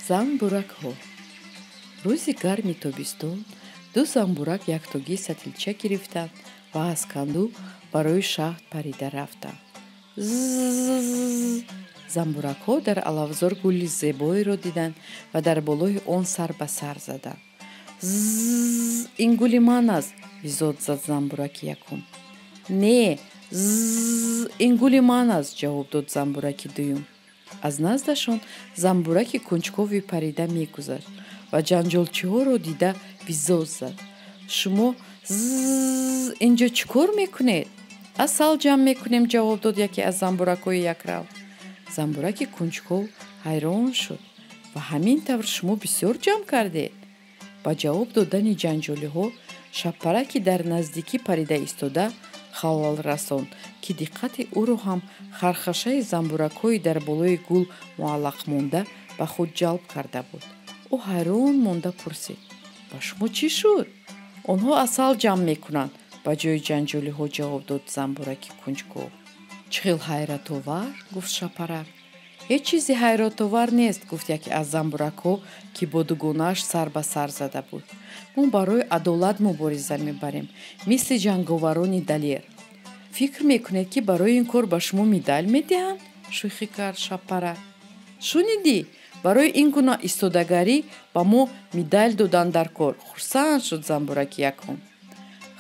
Занбуракҳо. Рӯзи гарми тобистон ду занбурак яктогӣ сатилча гирифтанд ва аз канду барои шаҳд парида рафтанд. Зззз. Занбуракҳо дар алафзор гули зебоеро диданд ва дар болои он сар ба сар заданд. Зззз, ин гули ман аст, визод зад занбураки якум. Не, зззз, ин гули ман аст, ҷавоб дод занбураки дуюм. Аз наздашон занбураки кунҷкови парида мегузашт ва ҷанҷолчиҳоро дида визоз зад. Шумо зззз ин ҷо чӣ кор мекунед? Асал ҷамъ мекунем, ҷавоб дод яке аз занбуракҳои якрав. Занбураки кунҷков ҳайрон шуд. Ва ҳамин тавр шумо бисёр ҷамъ кардед? Ба ҷавоб додани ҷанҷолиҳо шабпараки дар наздикӣ парида истода халал расонд, ки диққати ӯро ҳам хархашаи занбуракҳои дар болои гул муаллақ монда ба худ ҷалб карда буд. Ӯ ҳайрон монда пурсид: ба шумо чӣ шуд? Онҳо асал ҷамъ мекунанд, ба ҷои ҷанҷолиҳо ҷавоб дод занбураки кунҷков. Чӣ хел ҳайратовар, гуфт шабпарак. Ҳеҷ чизи ҳайратовар нест, гуфт яке аз занбуракҳо, ки бо дугонааш сар ба сар зада буд. Мо барои адолат мубориза мебарем, мисли ҷанговарони далер. Фикр мекунед, ки барои ин кор ба шумо медал медиҳанд? Шӯхӣ кард шабпарак. Шунидӣ? Барои ин гуна истодагарӣ ба мо медал додан дар кор, хурсанд шуд занбураки якум.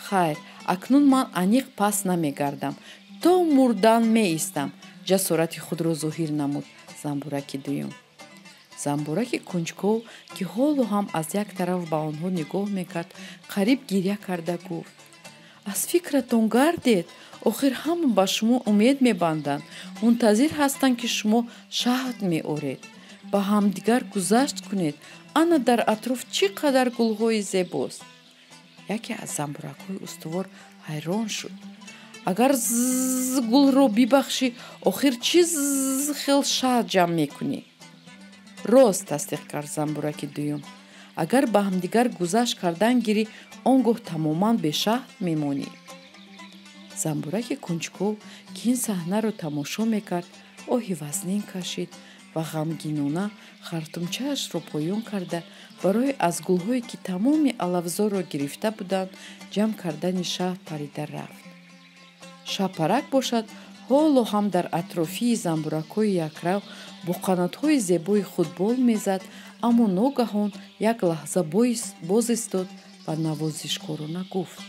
Хайр, акнун ман аниқ пас намегардам, то мурдан меистам, ҷасорати худро зоҳир намуд занбураки дуюм. Занбураки кунҷков, ки ҳоло ҳам аз як тараф ба онҳо нигоҳ мекард, қариб гиря карда гуфт: аз фикратон гардед, охир ҳама ба шумо умед мебанданд, мунтазир ҳастанд, ки шумо шаҳд меоред. Ба ҳамдигар гузашт кунед, ана дар атроф чӣ қадар гулҳои зебост. Яке аз занбуракҳои устувор ҳайрон шуд. Агар ззз гулро бибахшӣ, охир чӣ ззз хел шаҳд ҷамъ мекунӣ? Рост, тасдиқ кард занбураки дуюм. Агар ба ҳамдигар гузашт кардан гирӣ, он гоҳ тамоман бешаҳд мемонӣ. Занбураки кунҷков, ки ин саҳнаро тамошо мекард, оҳи вазнин кашид ва ғамгинона хартумчаашро поён карда барои аз гулҳое, ки тамоми алафзорро гирифта буданд, ҷамъ кардани шаҳд парида рафт. Шабпарак бошад, ҳоло ҳам дар атрофии занбуракҳои якрав бо қанотҳои зебои худ бол мезад, аммо ногаҳон як лаҳза боз истод ва навозишкорона гуфт: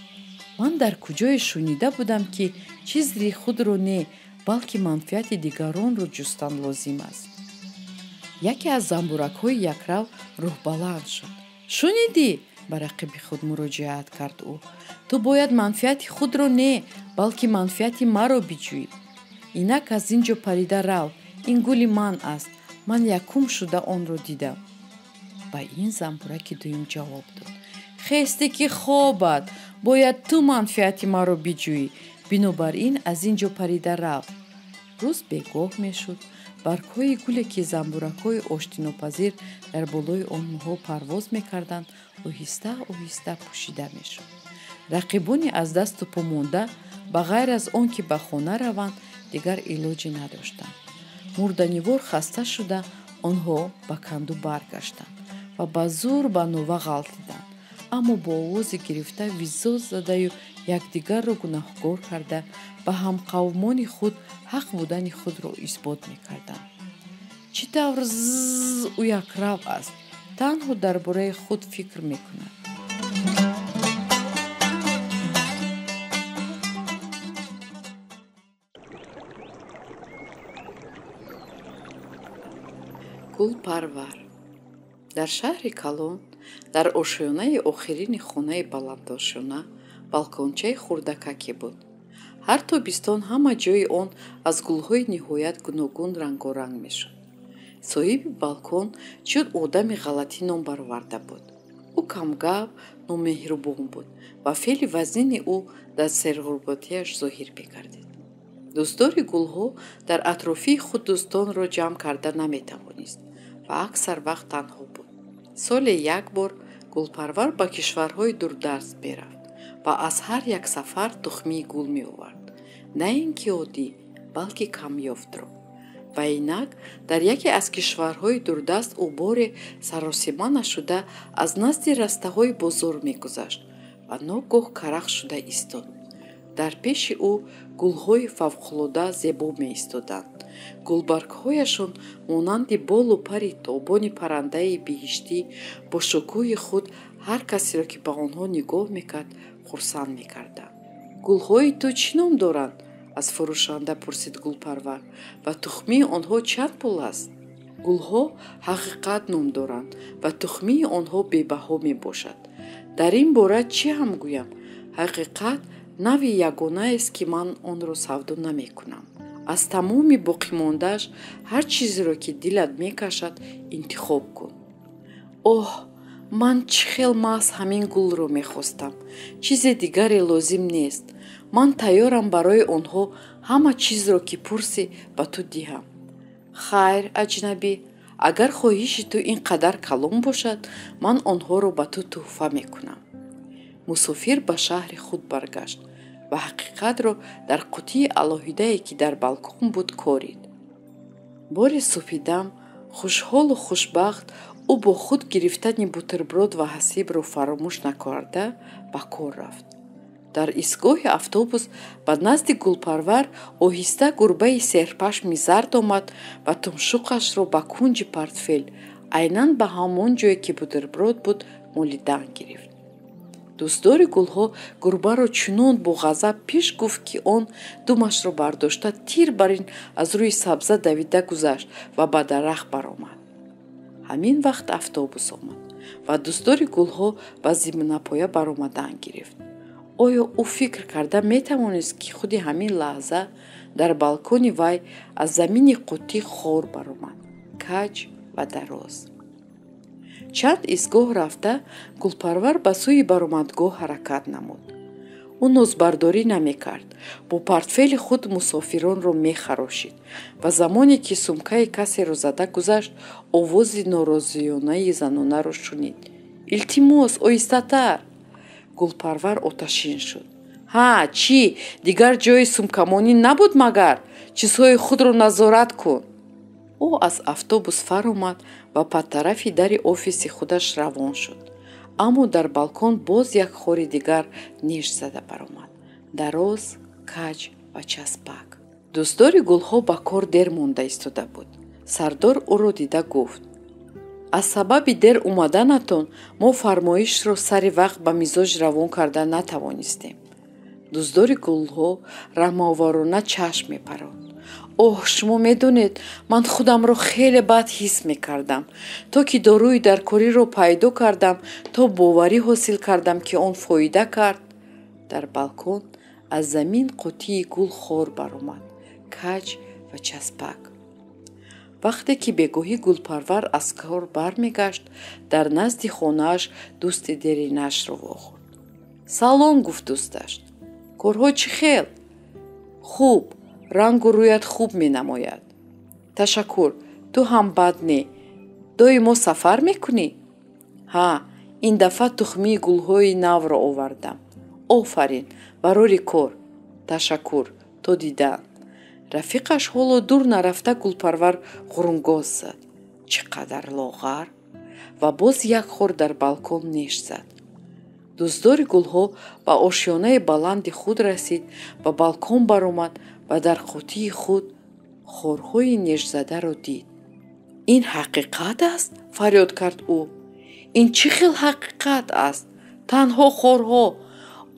ман дар куҷое шунида будам, ки чизри худро не, балки манфиати дигаронро ҷустан лозим аст. Яке аз занбуракҳои якрав рӯҳбаланд шуд. Шунидӣ? Ба рақиби худ муроҷиат кард ӯ. Ту бояд манфиати худро не, балки манфиати маро биҷӯӣ. Инак аз ин ҷо парида рав, ин гули ман аст, ман якум шуда онро дидам. Ба ин занбураки дуюм ҷавоб дод: хесте ки хобат, бояд ту манфиати маро биҷӯӣ, бинобар ин аз ин ҷо парида рав. Рӯз бегоҳ мешуд. Баргҳои гуле, ки занбуракҳои оштинопазир дар болои онҳо парвоз мекарданд, оҳиста оҳиста пӯшида мешуд. Рақибони аз дасту по монда, ба ғайр аз он ки ба хона раванд, дигар илоҷе надоштанд. Мурданивор хаста шуда, онҳо ба канду баргаштанд ва ба зур ба нова ғалтиданд, аммо бо овози гирифта визоз задаю якдигарро гунаҳкор карда, ба ҳамқавмони худ ҳақ будани худро исбот мекарданд. Чӣ тавр ззз ӯ якрав аст, танҳо дар бораи худ фикр мекунад. Гулпарвар. Дар шаҳри калон, дар ошёнаи охирини хонаи баландошёна, балкончаи хурдакаке буд. Ҳар тобистон ҳама ҷои он аз гулҳои ниҳоят гуногун рангоранг мешуд. Соҳиби балкон чун одами ғалатӣ ном бароварда буд. Ӯ камгап, номеҳрубон буд ва феъли вазнини ӯ дар серғурбатиаш зоҳир мегардид. Дӯстдори гулҳо дар атрофии худ дӯстонро ҷамъ карда наметавонист ва аксар вақт танҳо буд. Соле як бор гулпарвар ба кишварҳои дурдаст мерафт ва аз ҳар як сафар тухмии гул меовард. На ин ки оддӣ, балки камёфтро. Ва инак дар яке аз кишварҳои дурдаст ӯ боре саросима нашуда аз назди растаҳои бозор мегузашт ва ногоҳ карах шуда истод. Дар пеши ӯ гулҳои фавқулода зебо меистоданд. Гулбаргҳояшон монанди болу пари тобони паррандаи биҳиштӣ бо шукӯҳи худ ҳар касеро, ки ба онҳо нигоҳ мекард, хурсанд мекарданд. Гулҳои ту чӣ ном доранд? Аз фурӯшанда пурсид Гулпарвар. Ва тухмии онҳо чанд пул аст? Гулҳо ҳақиқат ном доранд ва тухмии онҳо бебаҳо мебошад. Дар ин бора чӣ ҳам гӯям? Ҳақиқат нави ягонаест, ки ман онро савдо намекунам. Аз тамоми боқимондааш ҳар чизеро, ки дилат мекашад, интихоб кун. Оҳ, ман чӣ хел маҳз ҳамин гулро мехостам. Чизе дигаре лозим нест. Ман тайёрам барои онҳо ҳама чизро, ки пурсӣ, ба ту диҳам. Хайр, аҷнабӣ, агар хоҳиши ту ин қадар калон бошад, ман онҳоро ба ту тӯҳфа мекунам. Мусофир ба шаҳри худ баргашт ва ҳақиқатро дар қутии алоҳидае, ки дар балкон буд, корид. Бори субҳидам хушҳолу хушбахт ӯ бо худ гирифтани бутерброд ва ҳасибро фаромӯш накарда ба кор рафт. Дар истгоҳи автобус ба назди Гулпарвар оҳиста гурбаи серпашми зард омад ва тумшуқашро ба кунҷи портфел, айнан ба ҳамон ҷое, ки бутерброд буд, молидан гирифт. Дӯстдори гулҳо гурбаро чунон бо ғазаб пеш гуфт, ки он думашро бардошта тир бар ин аз рӯи сабза давида гузашт ва ба дарахт баромад. Ҳамин вақт автобус омад ва дӯстдори гулҳо ба зимнапоя баромадан гирифт. Оё ӯ фикр карда метавонист, ки худи ҳамин лаҳза дар балкони вай аз замини қутӣ хор баромад, каҷ ва дароз. Чанд истгоҳ рафта Гулпарвар ба сӯи баромадгоҳ ҳаракат намуд. Ӯ нозбардорӣ намекард, бо портфели худ мусофиронро мехарошид ва замоне ки сумкаи касеро зада гузашт, овози норозиёнаи занонаро шунид. Илтимос, оҳистатар! Гулпарвар оташин шуд. Ҳа, чӣ? Дигар ҷои сумкамонӣ набуд магар? Чизҳои худро назорат кун. Ӯ аз автобус фаромад ва ба тарафи дари офиси худаш равон шуд. Аммо дар балкон боз як хори дигар неш зада баромад. Дароз, каҷ ва часпак. Дӯстдори гулҳо ба кор дер монда истода буд. Сардор ӯро дида гуфт: аз сабаби дер омаданатон мо фармоишро сари вақт ба мизоҷ равон карда натавонистем. Дӯстдори гулҳо раҳмоварона чашм мепаронд. Оҳ, шумо медонед, ман худамро хеле бад ҳис мекардам, то ки доруи даркориро пайдо кардам, то боварӣ ҳосил кардам, ки он фоида кард. Дар балкон аз замин қутии гул хор баромад, каҷ ва часпак. Вақте ки бегоҳӣ Гулпарвар аз кор бармегашт, дар назди хонааш дӯсти деринашро вохӯрд. Салом, гуфт дӯсташ. Корҳо чӣ хел? Хуб, рангу рӯят хуб менамояд. Ташаккур, ту ҳам бад не. Доимо сафар мекунӣ? Ҳа, ин дафъа тухмии гулҳои навро овардам. Офарин, барори кор. Ташаккур, то дидан. Рафиқаш ҳоло дур нарафта Гулпарвар ғурунгоз зад. Чӣ қадар лоғар! Ва боз як хор дар балкон неш зад. Дӯстдори гулҳо ба ошёнаи баланди худ расид, ба балкон баромад ва дар қутии худ хорҳои нешзадаро дид. Ин ҳақиқат аст? Фарёд кард ӯ. Ин чӣ хел ҳақиқат аст? Танҳо хорҳо.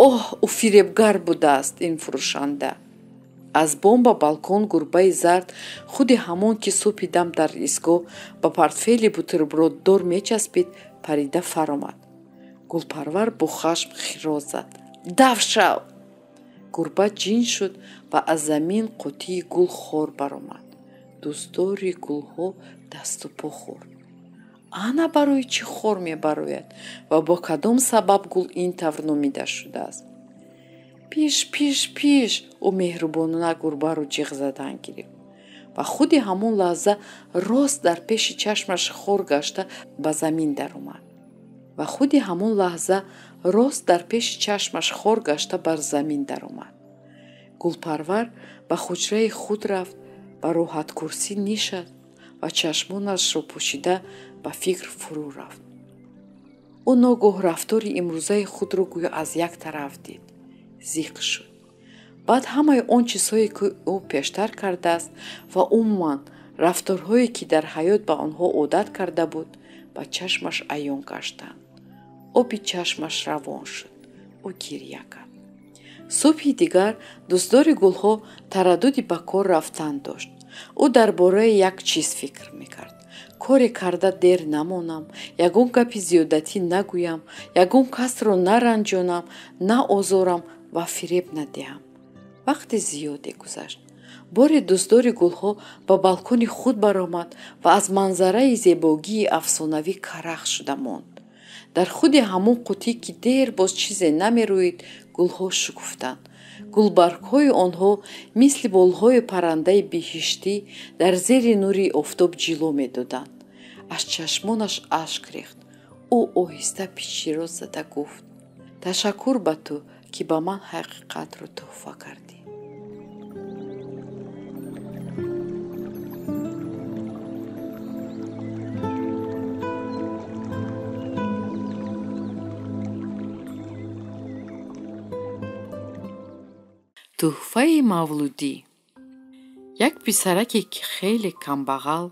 Оҳ, ӯ фиребгар будааст ин фурӯшанда. Аз бом ба балкон гурбаи зард, худи ҳамон ки субҳи дам дар истгоҳ ба портфели бутерброддор мечаспид, парида фаромад. Гулпарвар бо хашм хироз зад. Дав шав! Гурба ҷин шуд ва аз замин қутии гул хор баромад. Дӯстдори гулҳо дасту по хӯрд. Ана барои чӣ хор мебарояд ва бо кадом сабаб гул ин тавр номида шудааст? Пиш, пиш, пиш! Ӯ меҳрубонона гурбаро ҷиғ задан гирифт. Ва худи ҳамон лаҳза рост дар пеши чашмаш хор гашта ба замин даромад. Ва худи ҳамон лаҳза рост дар пеши чашмаш хор гашта бар замин даромад. Гулпарвар ба хуҷраи худ рафт Ба роҳаткурсӣ нишаст ва чашмонашро пӯшида ба фикр фурӯ рафт. Ӯ ногоҳ рафтори имрӯзаи худро гӯё аз як тараф дид. Зиқ шуд. Баъд ҳамаи он чизҳое, ки ӯ пештар кардааст ва умуман рафторҳое, ки дар ҳаёт ба онҳо одат карда буд, ба чашмаш аён гаштанд. Оби чашмаш равон шуд. Ӯ гиря кард. Субҳи дигар дӯстдори гулҳо тараддуди ба кор рафтан дошт. Ӯ дар бораи як чиз фикр мекард. Коре карда дер намонам, ягон гапи зиёдатӣ нагӯям, ягон касро наранҷонам, наозорам ва фиреб надиҳам. Вақти зиёде гузашт. Боре дӯстдори гулҳо ба балкони худ баромад ва аз манзараи зебогии афсонавӣ карах шуда монд. Дар худи ҳамон қутӣ, ки дер боз чизе намерӯид, гулҳо шукуфтанд. Гулбаргҳои онҳо мисли болҳои паррандаи биҳиштӣ дар зери нури офтоб ҷило медоданд. Аз чашмонаш ашк рехт. Ӯ оҳиста пичиро зада гуфт: ташаккур ба ту, ки ба ман ҳақиқатро тӯҳфа кардӣ. Тӯҳфаи мавлудӣ. Як писараке, ки хеле камбағал,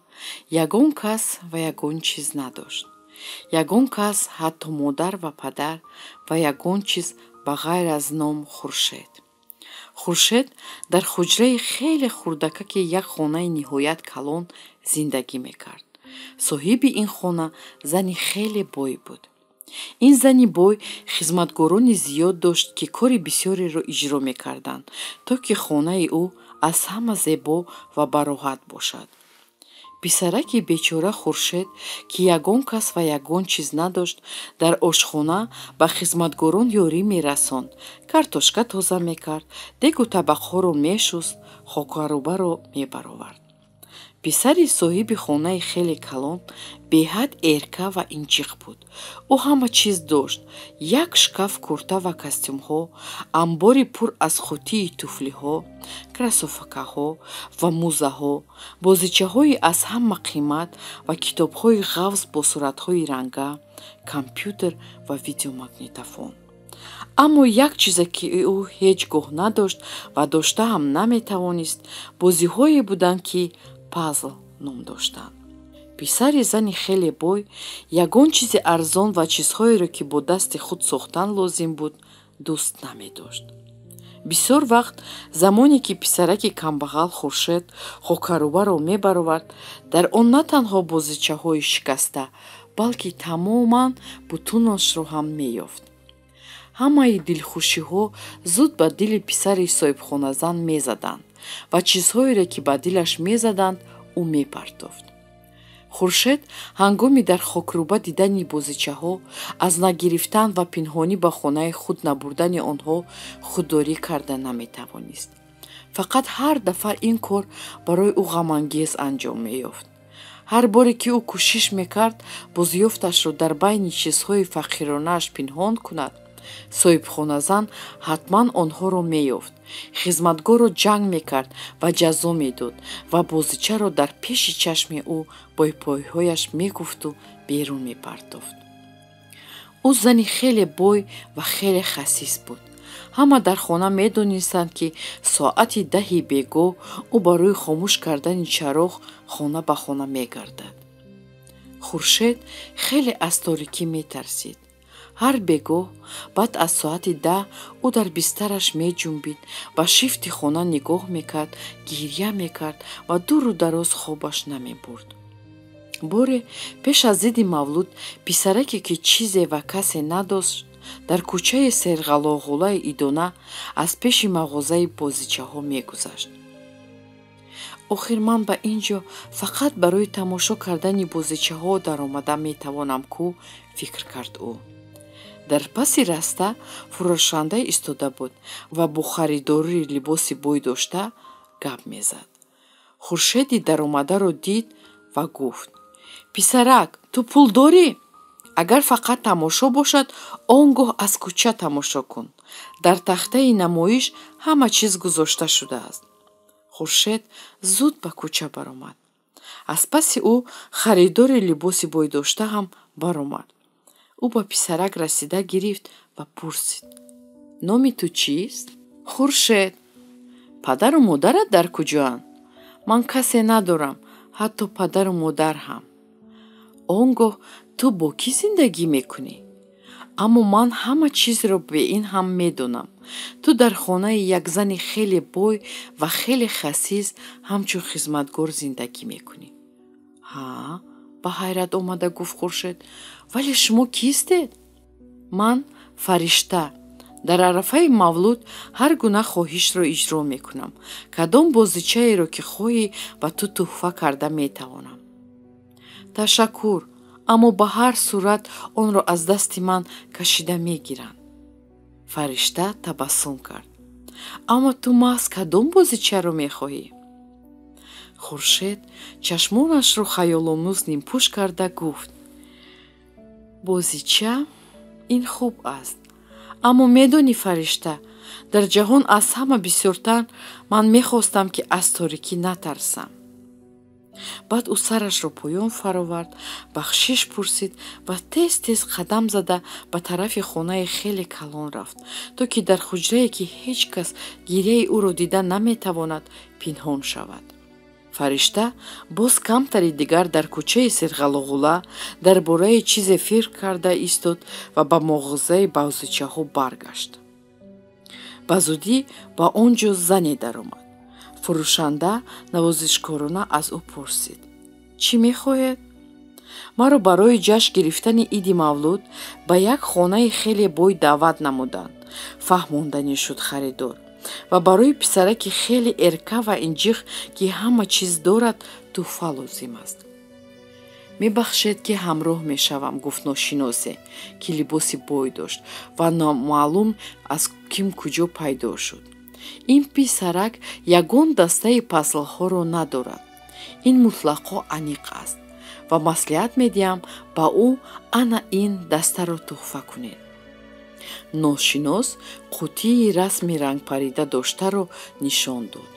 ягон кас ва ягон чиз надошт. Ягон кас, ҳатто модар ва падар, ва ягон чиз ба ғайр аз ном Хуршед. Хуршед дар ҳуҷраи хеле хурдакаки як хонаи ниҳоят калон зиндагӣ мекард. Соҳиби ин хона зани хеле бой буд. Ин зани бой хизматгорони зиёд дошт, ки кори бисёреро иҷро мекарданд, то ки хонаи ӯ аз ҳама зебо ва бароҳат бошад. Писараки бечора Хуршед, ки ягон кас ва ягон чиз надошт, дар ошхона ба хизматгорон ёрӣ мерасонд, картошка тоза мекард, дегу табақҳоро мешуст, хокарубаро мебаровард. Писари соҳиби хонаи хеле калон беҳад эрка ва инҷиқ буд. Ӯ ҳама чиз дошт: як шкаф курта ва костюмҳо, амбори пур аз қутии туфлиҳо, кроссовкаҳо ва мӯзаҳо, бозичаҳои аз ҳама қимат ва китобҳои ғафз бо суратҳои ранга, компютер ва видеомагнитофон. Аммо як чизе, ки ӯ ҳеҷ гоҳ надошт ва дошта ҳам наметавонист, бозиҳое буданд, ки пазл ном доштанд. Писари зани хеле бой ягон чизи арзон ва чизҳоеро, ки бо дасти худ сохтан лозим буд, дӯст намедошт. Бисёр вақт замоне ки писараки камбағал Хуршед хокарубаро мебаровард, дар он на танҳо бозичаҳои шикаста, балки тамоман бутунашро ҳам меёфт. Ҳамаи дилхушиҳо зуд ба дили писари соҳибхоназан мезаданд ва чизҳоеро, ки ба дилаш мезаданд, ӯ мепартофт. Хуршед ҳангоми дар хокруба дидани бозичаҳо аз нагирифтан ва пинҳонӣ ба хонаи худ набурдани онҳо худдорӣ карда наметавонист. Фақат ҳар дафъа ин кор барои ӯ ғамангез анҷом меёфт. Ҳар боре ки ӯ кӯшиш мекард бозиёфташро дар байни чизҳои фақиронааш пинҳон кунад, соҳибхоназан ҳатман онҳоро меёфт, хизматгорро ҷанг мекард ва ҷазо медод ва бозичаро дар пеши чашми ӯ бо пойҳояш мегуфту берун мепартофт. Ӯ зани хеле бой ва хеле хасис буд. Ҳама дар хона медонистанд, ки соати 10 бегоҳ ӯ барои хомӯш кардани чароғ хона ба хона мегардад. Хуршед хеле аз торикӣ метарсид. Ҳар бегоҳ баъд аз соати 10 ӯ дар бистараш меҷунбид, ба шифти хона нигоҳ мекард, гиря мекард ва дуру дароз хобаш намебурд. Боре пеш аз иди мавлуд писараке, ки чизе ва касе надошт, дар кӯчаи серғалоғулаи идона аз пеши мағозаи бозичаҳо мегузашт. Охир ман ба ин ҷо фақат барои тамошо кардани бозичаҳо даромада метавонам ку, фикр кард ӯ. Дар паси раста фурӯшанда истода буд ва бо харидории либоси бой дошта гап мезад. Хуршеди даромадаро дид ва гуфт: писарак, ту пул дорӣ? Агар фақат тамошо бошад, он гоҳ аз кӯча тамошо кун. Дар тахтаи намоиш ҳама чиз гузошта шудааст. Хуршед зуд ба кӯча баромад. Аз паси ӯ харидори либоси бойдошта ҳам баромад. Ӯ ба писарак расида гирифт ва пурсид: «Номи ту чист?» «Хуршед». «Падару модарат дар куҷоанд?» «Ман касе надорам, ҳатто падару модар ҳам». «Он гоҳ ту бо кӣ зиндагӣ мекунӣ?» «Аммо ман ҳама чизро бе ин ҳам медонам. Ту дар хонаи як зани хеле бой ва хеле хасис ҳамчун хизматгор зиндагӣ мекунӣ». «Ҳа?» — ба ҳайрат омада гуфт Хуршед. «Вале шумо кистед?» «Ман фаришта. Дар арафаи мавлуд ҳар гуна хоҳишро иҷро мекунам. Кадом бозичаеро ки хоҳӣ, ба ту тӯҳфа карда метавонам». «Ташаккур, аммо ба ҳар сурат онро аз дасти ман кашида мегиранд». Фаришта табассум кард. «Аммо ту маҳз кадом бозичаро мехоҳӣ?» Хуршед чашмонашро хаёломӯз нимпӯш карда гуфт: «Бозича ин хуб аст, аммо медонӣ, фаришта, дар ҷаҳон аз ҳама бисёртар ман мехостам, ки аз торикӣ натарсам». Баъд ӯ сарашро поён фаровард, бахшиш пурсид ва тез тез қадам зада ба тарафи хонаи хеле калон рафт, то ки дар ҳуҷрае, ки ҳеҷ кас гиряи ӯро дида наметавонад, пинҳон шавад. Фаришта боз камтари дигар дар кӯчаи серғалоғула дар бораи чизе фикр карда истод ва ба муғозаи бозичаҳо баргашт. Ба зудӣ ба он ҷо зане даромад. Фурӯшанда навозишкорона аз ӯ пурсид: «Чӣ мехоҳед?» «Маро барои ҷашн гирифтани иди мавлуд ба як хонаи хеле бой даъват намуданд», — фаҳмонданӣ шуд харидор, «ва барои писараки хеле эрка ва инҷиқ, ки ҳама чиз дорад, тӯҳфа лозим аст». «Мебахшед, ки ҳамроҳ мешавам», — гуфт ношиносе, ки либоси бой дошт ва номаълум аз ким куҷо пайдо шуд. «Ин писарак ягон дастаи пазлҳоро надорад. Ин мутлақо аниқ аст ва маслиҳат медиҳам, ба ӯ ана ин дастаро тӯҳфа кунед». Ношинос қутии расми рангпарида доштаро нишон дод.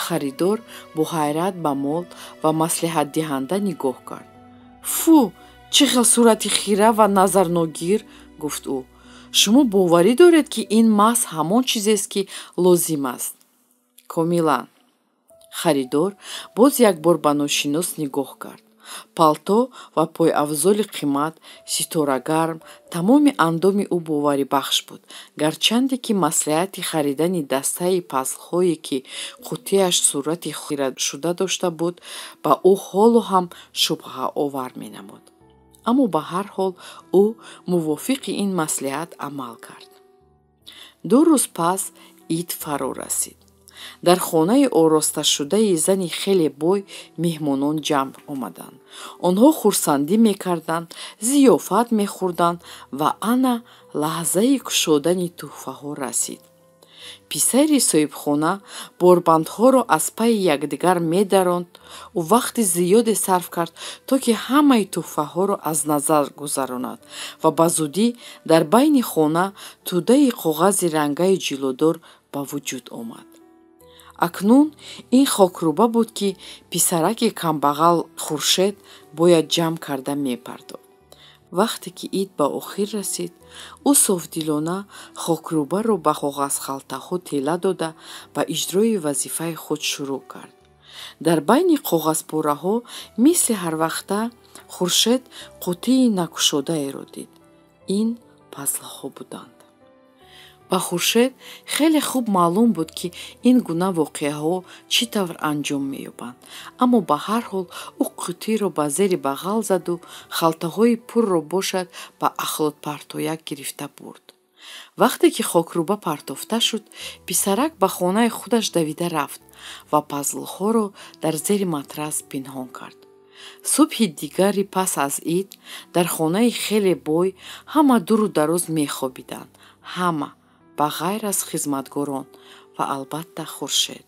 Харидор бо ҳайрат ба мол ва маслиҳатдиҳанда нигоҳ кард. «Фу, чӣ хел сурати хира ва назарногир!» — гуфт ӯ. «Шумо боварӣ доред, ки ин маҳз ҳамон чизест, ки лозим аст?» «Комилан». Харидор боз як бор ба ношинос нигоҳ кард. Палто ва пойафзоли қимат, ситорагарм, тамоми андоми ӯ боварибахш буд, гарчанде ки маслиҳати харидани дастаи пазлҳое, ки қутияш сурати хирашуда дошта буд, ба ӯ ҳоло ҳам шубҳаовар менамуд. Аммо ба ҳар ҳол ӯ мувофиқи ин маслиҳат амал кард. 2 рӯз пас ид фаро расид. Дар хонаи оросташудаи зани хеле бой меҳмонон ҷамъ омаданд. Онҳо хурсандӣ мекарданд, зиёфат мехӯрданд ва ана лаҳзаи кушодани тӯҳфаҳо расид. Писари соҳибхона борбандҳоро аз пайи якдигар медаронд. Ӯ вақти зиёде сарф кард, то ки ҳамаи тӯҳфаҳоро аз назар гузаронад, ва ба зудӣ дар байни хона тӯдаи коғази рангаи ҷилодор ба вуҷуд омад. Акнун ин хокруба буд, ки писараки камбағал Хуршед бояд ҷамъ карда мепардохт. Вақте ки ид ба охир расид, ӯ софдилона хокрубаро ба коғазхалтаҳо тела дода, ба иҷрои вазифаи худ шурӯъ кард. Дар байни коғазпораҳо, мисли ҳарвақта, Хуршед қутии накушодаеро дид. Ин пазлҳо буданд. Ба Хуршед хеле хуб маълум буд, ки ин гуна воқеаҳо чӣ тавр анҷом меёбанд, аммо ба ҳар ҳол ӯ қутиро ба зери бағал заду халтаҳои пурро бошад ба ахлотпартояк гирифта бурд. Вақте ки хокруба партофта шуд, писарак ба хонаи худаш давида рафт ва пазлҳоро дар зери матрас пинҳон кард. Субҳи дигари пас аз ид дар хонаи хеле бой ҳама дуру дароз мехобиданд, ҳама ба ғайр аз хизматгорон ва албатта Хуршед.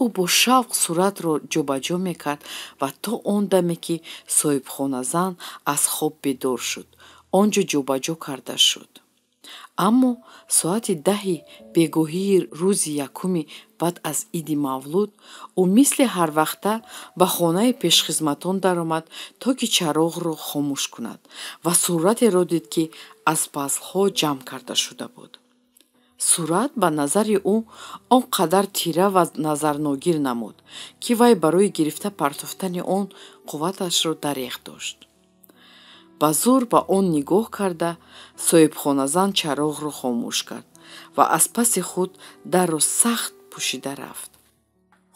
Ӯ бо шавқ суратро ҷобаҷо мекард ва то он даме, ки соҳибхоназан аз хоб бедор шуд, он ҷо ҷобаҷо карда шуд. Аммо соати 10 бегоҳии рӯзи якуми баъд аз иди мавлуд ӯ мисли ҳарвақта ба хонаи пешхизматон даромад, то ки чароғро хомӯш кунад ва суратеро дид, ки аз пазлҳо ҷамъ карда шуда буд. Сурат ба назари ӯ он қадар тира ва назарногир намуд, ки вай барои гирифта партофтани он қувваташро дареғ дошт. Ба зур ба он нигоҳ карда, соҳибхоназан чароғро хомӯш кард ва аз паси худ дарро сахт пӯшида рафт.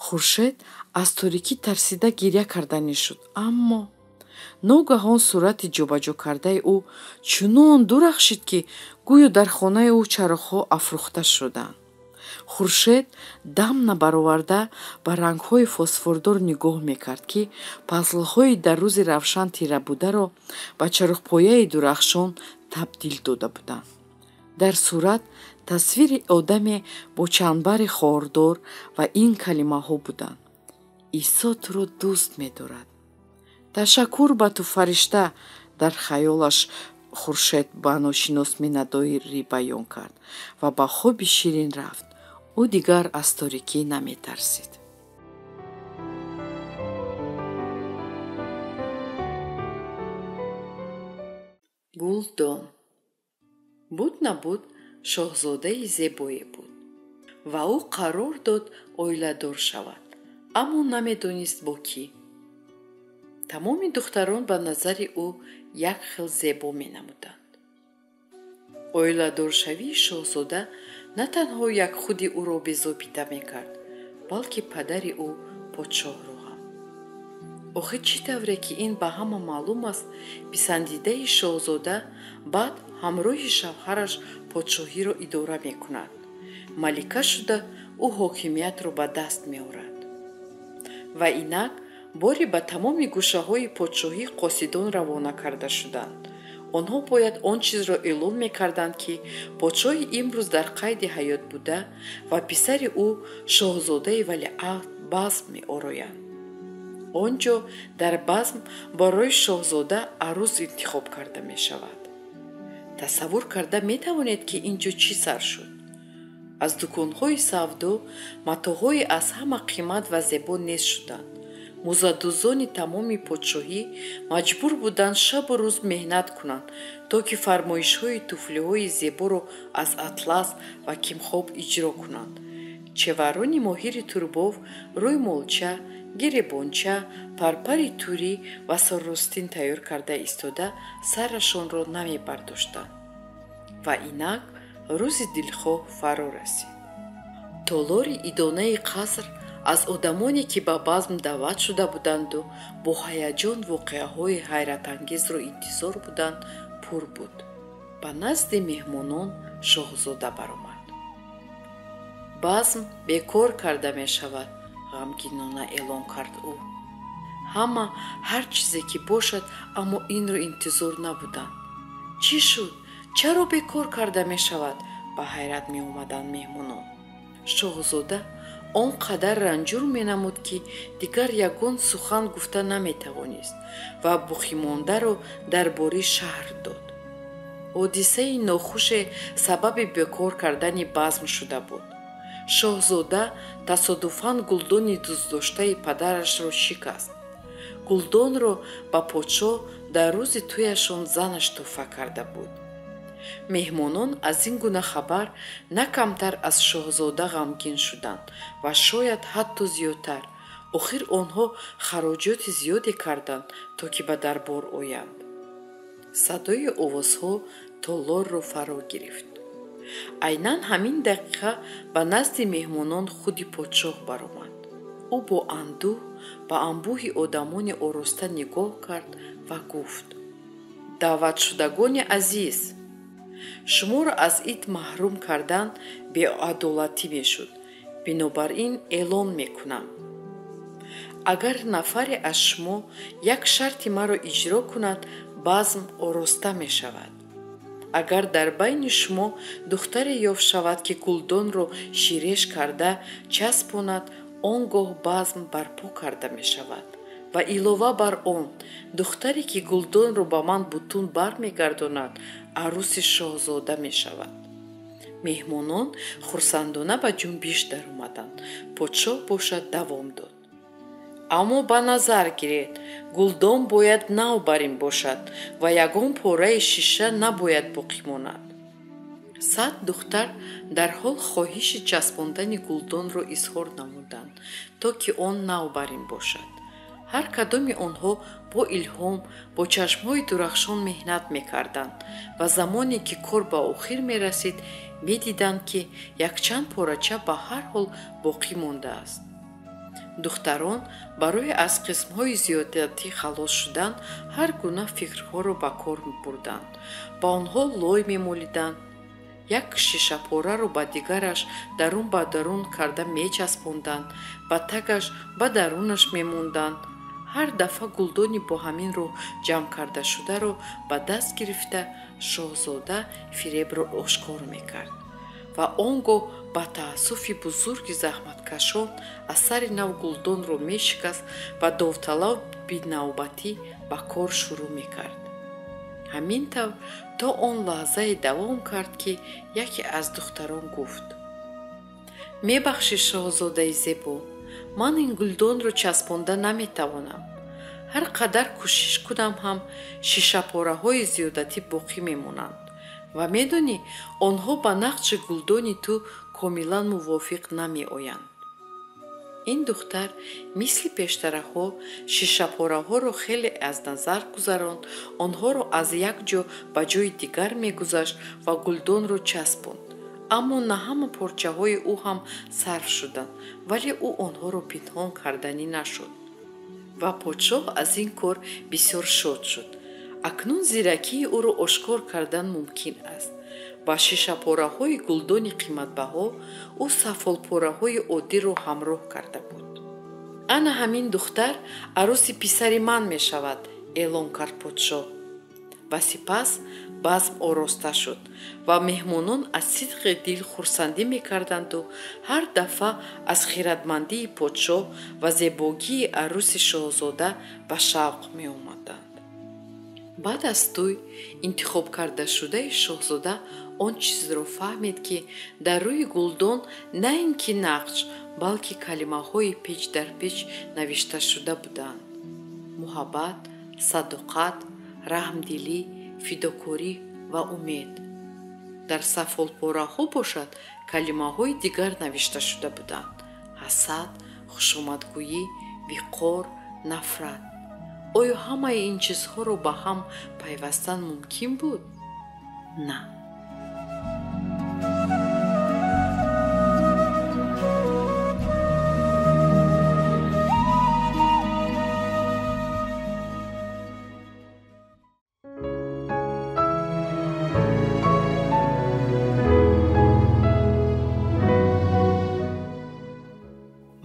Хуршед аз торикӣ тарсида гиря карданӣ шуд, аммо ногаҳон сурати ҷобаҷо кардаи ӯ чунон дурахшид, ки гӯё дар хонаи ӯ чароғҳо афрӯхта шуданд. Хуршед дам набароварда ба рангҳои фосфордор нигоҳ мекард, ки пазлҳои дар рӯзи равшан тира бударо ба чароғпояи дурахшон табдил дода буданд. Дар сурат тасвири одаме бо чанбари хордор ва ин калимаҳо буданд: Исо туро дӯст медорад. Ташаккур ба ту, фаришта, дар хаёлаш Хуршед ба ношинос миннатдорӣ баён кард ва ба хоби ширин рафт. Ӯ дигар аз торикӣ наметарсид. Гулдон. Буд набуд шоҳзодаи зебое буд ва ӯ қарор дод оиладор шавад, аммо намедонист бо кӣ. Тамоми духтарон ба назари ӯ як хел зебо менамуданд. Оиладоршавии шоҳзода на танҳо як худи ӯро безобита мекард, балки падари ӯ подшоҳро ҳам. Охир чӣ тавре ки ин ба ҳама маълум аст, писандидаи шоҳзода баъд ҳамроҳи шавҳараш подшоҳиро идора мекунад. Малика шуда ӯ ҳокимиятро ба даст меорад. Ва инак бори ба тамоми гӯшаҳои подшоҳӣ қосидон равона карда шуданд. Онҳо бояд он чизро эълон мекарданд, ки подшоҳи имрӯз дар қайди ҳаёт буда ва писари ӯ шоҳзодаи валиаҳд базм меороянд. Он ҷо дар базм барои шоҳзода арӯс интихоб карда мешавад. Тасаввур карда метавонед, ки ин ҷо чӣ сар шуд? Аз дуконҳои савдо матоъҳои аз ҳама қимат ва зебо нест шуданд. Музаддузони тамоми подшоҳӣ маҷбур буданд шабу рӯз меҳнат кунанд, то ки фармоишҳои туфлиҳои зеборо аз атлас ва кимхоб иҷро кунанд. Чеварони моҳири турбов рӯймолча, гиребонча, парпари турӣ ва сарростин тайёр карда истода сарашонро намебардоштанд. Ва инак рӯзи дилхоҳ фаро расид. Толори идонаи қаср аз одамоне, ки ба базм даъват шуда буданду бо ҳаяҷон воқеаҳои ҳайратангезро интизор буданд, пур буд. Ба назди меҳмонон шоҳзода баромад. Базм бекор карда мешавад, ғамгинона эълон кард ӯ. Ҳама ҳар чизе ки бошад, аммо инро интизор набуданд. Чӣ шуд? Чаро бекор карда мешавад? Ба ҳайрат меомаданд меҳмонон. Шоҳзода он қадар ранҷур менамуд, ки дигар ягон сухан гуфта наметавонист ва боқимондаро дар бораи шаҳр дод. Ҳодисаи нохуше сабаби бекор кардани базм шуда буд. Шоҳзода тасодуфан гулдони дӯстдоштаи падарашро шикаст. Гулдонро ба подшоҳ дар рӯзи тӯяшон занаш тӯҳфа карда буд. Меҳмонон аз ин гуна хабар на камтар аз шоҳзода ғамгин шуданд ва шояд ҳатто зиёдтар. Охир онҳо хароҷоти зиёде карданд, то ки ба дарбор оянд. Садои овозҳо толорро фаро гирифт. Айнан ҳамин дақиқа ба назди меҳмонон худи подшоҳ баромад. Ӯ бо андӯҳ ба анбӯҳи одамони ороста нигоҳ кард ва гуфт: даъватшудагони азиз, шуморо аз ид маҳрум кардан беадолатӣ мешуд. Бинобар ин эълон мекунам: агар нафаре аз шумо як шарти маро иҷро кунад, базм ороста мешавад. Агар дар байни шумо духтаре ёфт шавад, ки гулдонро ширеш карда часпонад, он гоҳ базм барпо карда мешавад. Ва илова бар он, духтаре ки гулдонро ба ман бутун бармегардонад, арӯси шоҳзода мешавад. Меҳмонон хурсандона ба ҷунбиш даромаданд. Подшоҳ бошад давом дод. Аммо ба назар гиред, гулдон бояд нав барин бошад ва ягон пораи шиша набояд боқӣ монад. 100 духтар дарҳол хоҳиши часпондани гулдонро изҳор намуданд, то ки он нав барин бошад. Ҳар кадоми онҳо бо илҳом, бо чашмҳои дурахшон меҳнат мекарданд ва замоне ки кор ба охир мерасид, медиданд, ки якчанд порача ба ҳар ҳол боқӣ мондааст. Духтарон барои аз қисмҳои зиёдатӣ халос шудан ҳар гуна фикрҳоро ба кор бурданд. Ба онҳо лой мемолиданд, як шишапораро ба дигараш дарун ба дарун карда мечаспонданд, ба тагаш ба дарунаш мемонданд. Ҳар дафъа гулдони бо ҳамин роҳ ҷамъ кардашударо ба даст гирифта, шоҳзода фиребро ошкор мекард ва он гоҳ ба таассуфи бузурги заҳматкашон аз сари нав гулдонро мешикаст ва довталаб бинавбатӣ ба кор шурӯъ мекард. Ҳамин тавр то он лаҳзае давом кард, ки яке аз духтарон гуфт: «Мебахшӣ, шоҳзодаи зебо, ман ин гулдонро часпонда наметавонам. Ҳар қадар кӯшиш кунам ҳам шишапораҳои зиёдатӣ боқӣ мемонанд ва медонӣ, онҳо ба нақши гулдони ту комилан мувофиқ намеоянд». Ин духтар мисли пештараҳо шишапораҳоро хеле аз назар гузаронд, онҳоро аз як ҷо ба ҷои дигар мегузашт ва гулдонро часпонд. Аммо на ҳама порчаҳои ӯ ҳам сарф шуданд, вале ӯ онҳоро пинҳон карданӣ нашуд. Ва подшоҳ аз ин кор бисёр шод шуд. Акнун зиракии ӯро ошкор кардан мумкин аст. Ба шишапораҳои гулдони қиматбаҳо ӯ сафолпораҳои оддиро ҳамроҳ карда буд. «Ана ҳамин духтар арӯси писари ман мешавад», эълон кард подшоҳ. Ва сипас базм ороста шуд ва меҳмонон аз сидқи дил хурсандӣ мекарданду ҳар дафъа аз хиратмандии подшоҳ ва зебогии арӯси шоҳзода ба шавқ меомаданд. Баъд аз тӯй интихобкардашудаи шоҳзода он чизро фаҳмид, ки дар рӯи гулдон на ин ки нақш, балки калимаҳои печ дар печ навишташуда буданд: муҳаббат, садоқат, раҳмдилӣ, фидокорӣ ва умед. Дар сафолпораҳо бошад калимаҳои дигар навишта шуда буданд: ҳасад, хушомадгӯӣ, виқор, нафрат. Оё ҳамаи ин чизҳоро ба ҳам пайвастан мумкин буд? На.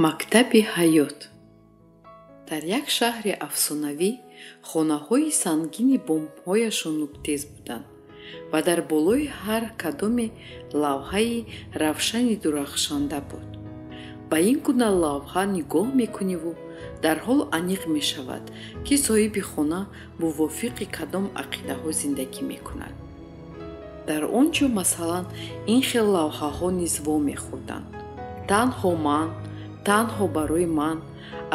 Мактаби ҳаёт. Дар як шаҳри афсонавӣ хонаҳои сангини бомҳояшон нуктез буданд ва дар болои ҳар кадоме лавҳаи равшани дурахшанда буд. Ба ин гуна лавҳа нигоҳ мекуниву дарҳол аниқ мешавад, ки соҳиби хона мувофиқи кадом ақидаҳо зиндагӣ мекунад. Дар он ҷо масалан ин хел лавҳаҳо низ вомехӯрданд: танҳо ман, танҳо барои ман.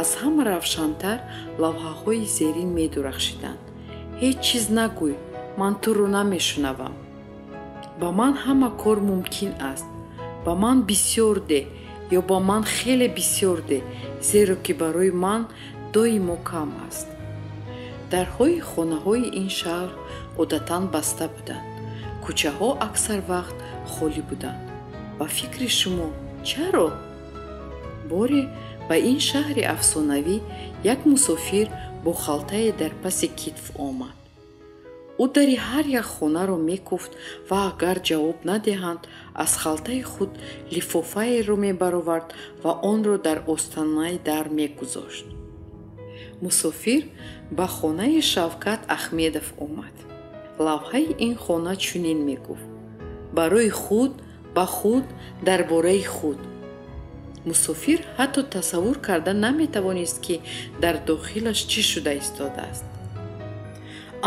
Аз ҳама равшантар лавҳаҳои зерин медурахшиданд: ҳеҷ чиз нагӯй, ман туро намешунавам. Ба ман ҳама кор мумкин аст. Ба ман бисёр деҳ ё ба ман хеле бисёр деҳ, зеро ки барои ман доимо кам аст. Дарҳои хонаҳои ин шаҳр одатан баста буданд. Кӯчаҳо аксар вақт холӣ буданд. Ба фикри шумо, чаро? Боре ба ин шаҳри афсонавӣ як мусофир бо халтае дар паси китф омад. Ӯ дари ҳар як хонаро мекуфт ва агар ҷавоб надиҳанд, аз халтаи худ лифофаеро мебаровард ва онро дар остонаи дар мегузошт. Мусофир ба хонаи Шавкат Ахмедов омад. Лавҳаи ин хона чунин мегуфт: барои худ, ба худ, дар бораи худ. Мусофир ҳатто тасаввур карда наметавонист, ки дар дохилаш чӣ шуда истодааст.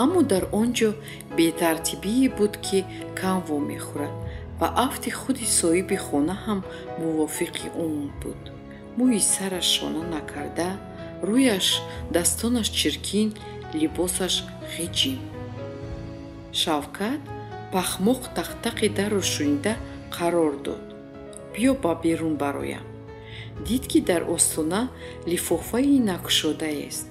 Аммо дар он ҷо бетартибие буд, ки кам вомехӯрад. Ва афти худи соҳиби хона ҳам мувофиқи умр буд. Мӯи сараш шона накарда, рӯяш, дастонаш чиркин, либосаш ғиҷим. Шавкат пахмоқ тақтақи дарро шунида қарор дод: биё ба берун бароям. Дид, ки дар остона лифофаи накушодаест.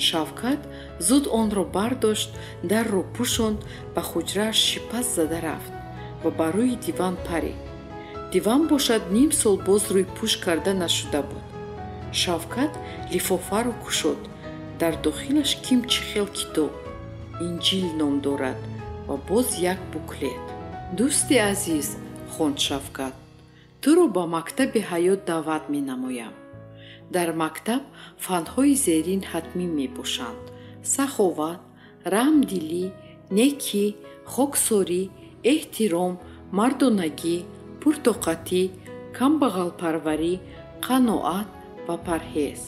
Шавкат зуд онро бардошт, дарро пӯшонд, ба хуҷрааш шипас зада рафт ва ба рӯи диван парид. Диван бошад ним сол боз рӯйпӯш карда нашуда буд. Шавкат лифофаро кушод. Дар дохилаш ким чӣ хел китоб, Инҷил ном дорад, ва боз як буклет. Дӯсти азиз, хонд Шавкат, туро ба мактаби ҳаёт даъват менамоям. Дар мактаб фанҳои зерин ҳатмӣ мебошанд: саховат, раҳмдилӣ, некӣ, хоксорӣ, эҳтиром, мардонагӣ, пуртоқатӣ, камбағалпарварӣ, қаноат ва парҳез.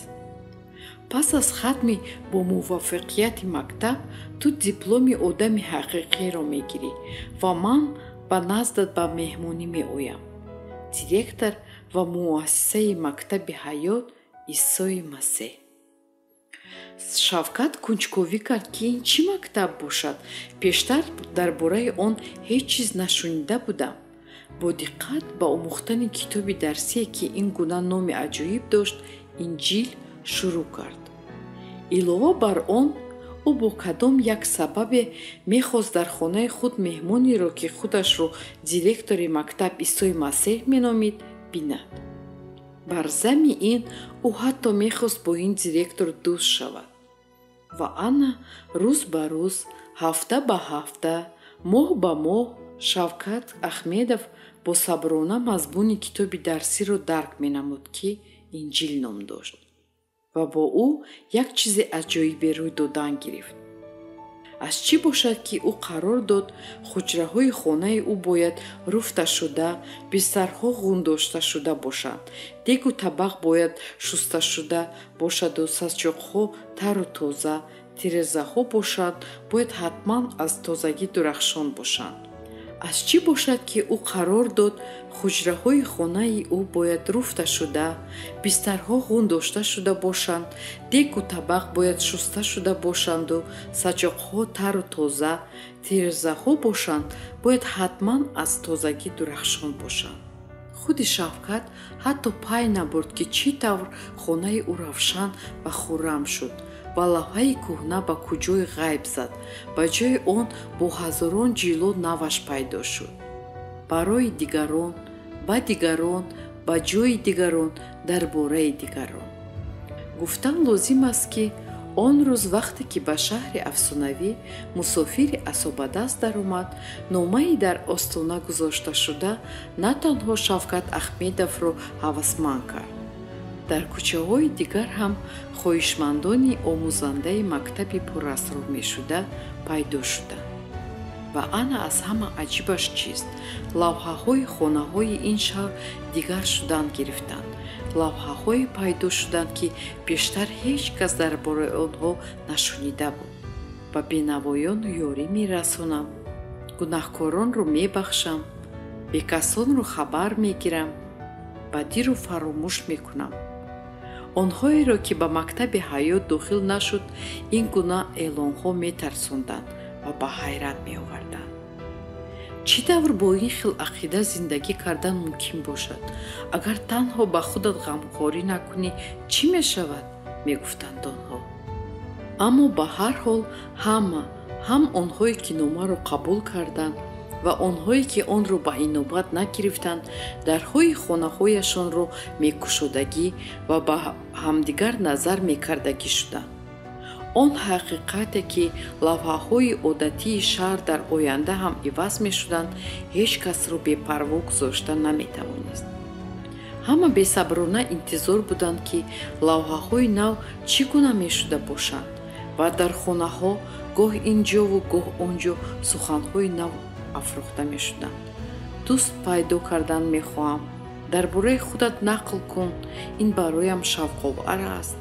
Пас аз хатми бо муваффақияти мактаб ту дипломи одами ҳақиқиро мегирӣ ва ман ба наздат ба меҳмонӣ меоям. Директор ва муассисаи мактаби ҳаёт Исои Масеҳ. Шавкат кунҷковӣ кард, ки ин чӣ мактаб бошад. Пештар дар бораи он ҳеҷ чиз нашунида будам. Бо диққат ба омӯхтани китоби дарсие, ки ин гуна номи аҷоиб дошт, Инҷил, шурӯъ кард. Илова бар он, ӯ бо кадом як сабабе мехост дар хонаи худ меҳмонеро, ки худашро директори мактаб Исои Масеҳ меномид, бинад. Бар зами ин ӯ ҳатто мехост бо ин директор дӯст шавад. Ва ана рӯз ба рӯз, ҳафта ба ҳафта, моҳ ба моҳ Шавкат Ахмедов бо саброна мазмуни китоби дарсиро дарк менамуд, ки Инҷил ном дошт, ва бо ӯ як чизи аҷоибе рӯй додан гирифт. Аз чӣ бошад, ки ӯ қарор дод, хуҷраҳои хонаи ӯ бояд руфта шуда, бистарҳо ғундошта шуда бошанд, дегу табақ бояд шуста шуда бошаду сачоқҳо тару тоза, тирезаҳо бошанд бояд ҳатман аз тозагӣ дурахшон бошанд. Аз чӣ бошад, ки ӯ қарор дод, хуҷраҳои хонаи ӯ бояд руфта шуда, бистарҳо ғундошта шуда бошанд, дегу табақ бояд шуста шуда бошанду сачоқҳо тару тоза, тирезаҳо бошанд бояд ҳатман аз тозагӣ дурахшон бошанд. Худи Шавкат ҳатто пай набурд, ки чӣ тавр хонаи ӯ равшан ва хуррам шуд ва лавҳаи кӯҳна ба куҷой ғайб зад, ба ҷои он бо ҳазорон ҷило наваш пайдо шуд. Барои дигарон, ба дигарон, ба ҷои дигарон, дар бораи дигарон. Гуфтан лозим аст, ки он рӯз вақте ки ба шаҳри афсонавӣ мусофири асобадаст даромад, номаи дар остона гузошташуда на танҳо Шавкат Ахмедовро ҳавасманд кард. Дар кӯчаҳои дигар ҳам хоҳишмандони омӯзандаи мактаби пурасрор мешуда пайдо шуданд. Ва ана аз ҳама аҷибаш чист: лавҳаҳои хонаҳои ин шаҳр дигар шудан гирифтанд. Лавҳаҳое пайдо шуданд, ки пештар ҳеҷ кас дар бораи онҳо нашунида буд. Ба бенавоён ёрӣ мерасонам, гунаҳкоронро мебахшам, бекасонро хабар мегирам, бадиро фаромӯш мекунам. Онҳоеро, ки ба мактаби ҳаёт дохил нашуд, ин гуна эълонҳо метарсонданд ва ба ҳайрат меоварданд. Чӣ тавр бо ин хел ақида зиндагӣ кардан мумкин бошад? Агар танҳо ба худат ғамхорӣ накунӣ, чӣ мешавад? Мегуфтанд онҳо. Аммо ба ҳар ҳол ҳама, ҳам онҳое, ки номаро қабул карданд ва онҳое, ки онро ба инобат нагирифтанд, дарҳои хонаҳояшонро мекушодагӣ ва ба ҳамдигар назар мекардагӣ шуданд. Он ҳақиқате, ки лавҳаҳои одатии шаҳр дар оянда ҳам иваз мешуданд, ҳеҷ касро бепарво гузошта наметавонист. Ҳама бесаброна интизор буданд, ки лавҳаҳои нав чӣ гуна мешуда бошанд ва дар хонаҳо гоҳ ин ҷову гоҳ он ҷо суханҳои нав афрӯхта мешуданд. Дӯст пайдо кардан мехоҳам. Дар бораи худат нақл кун, ин бароям шавқовар аст.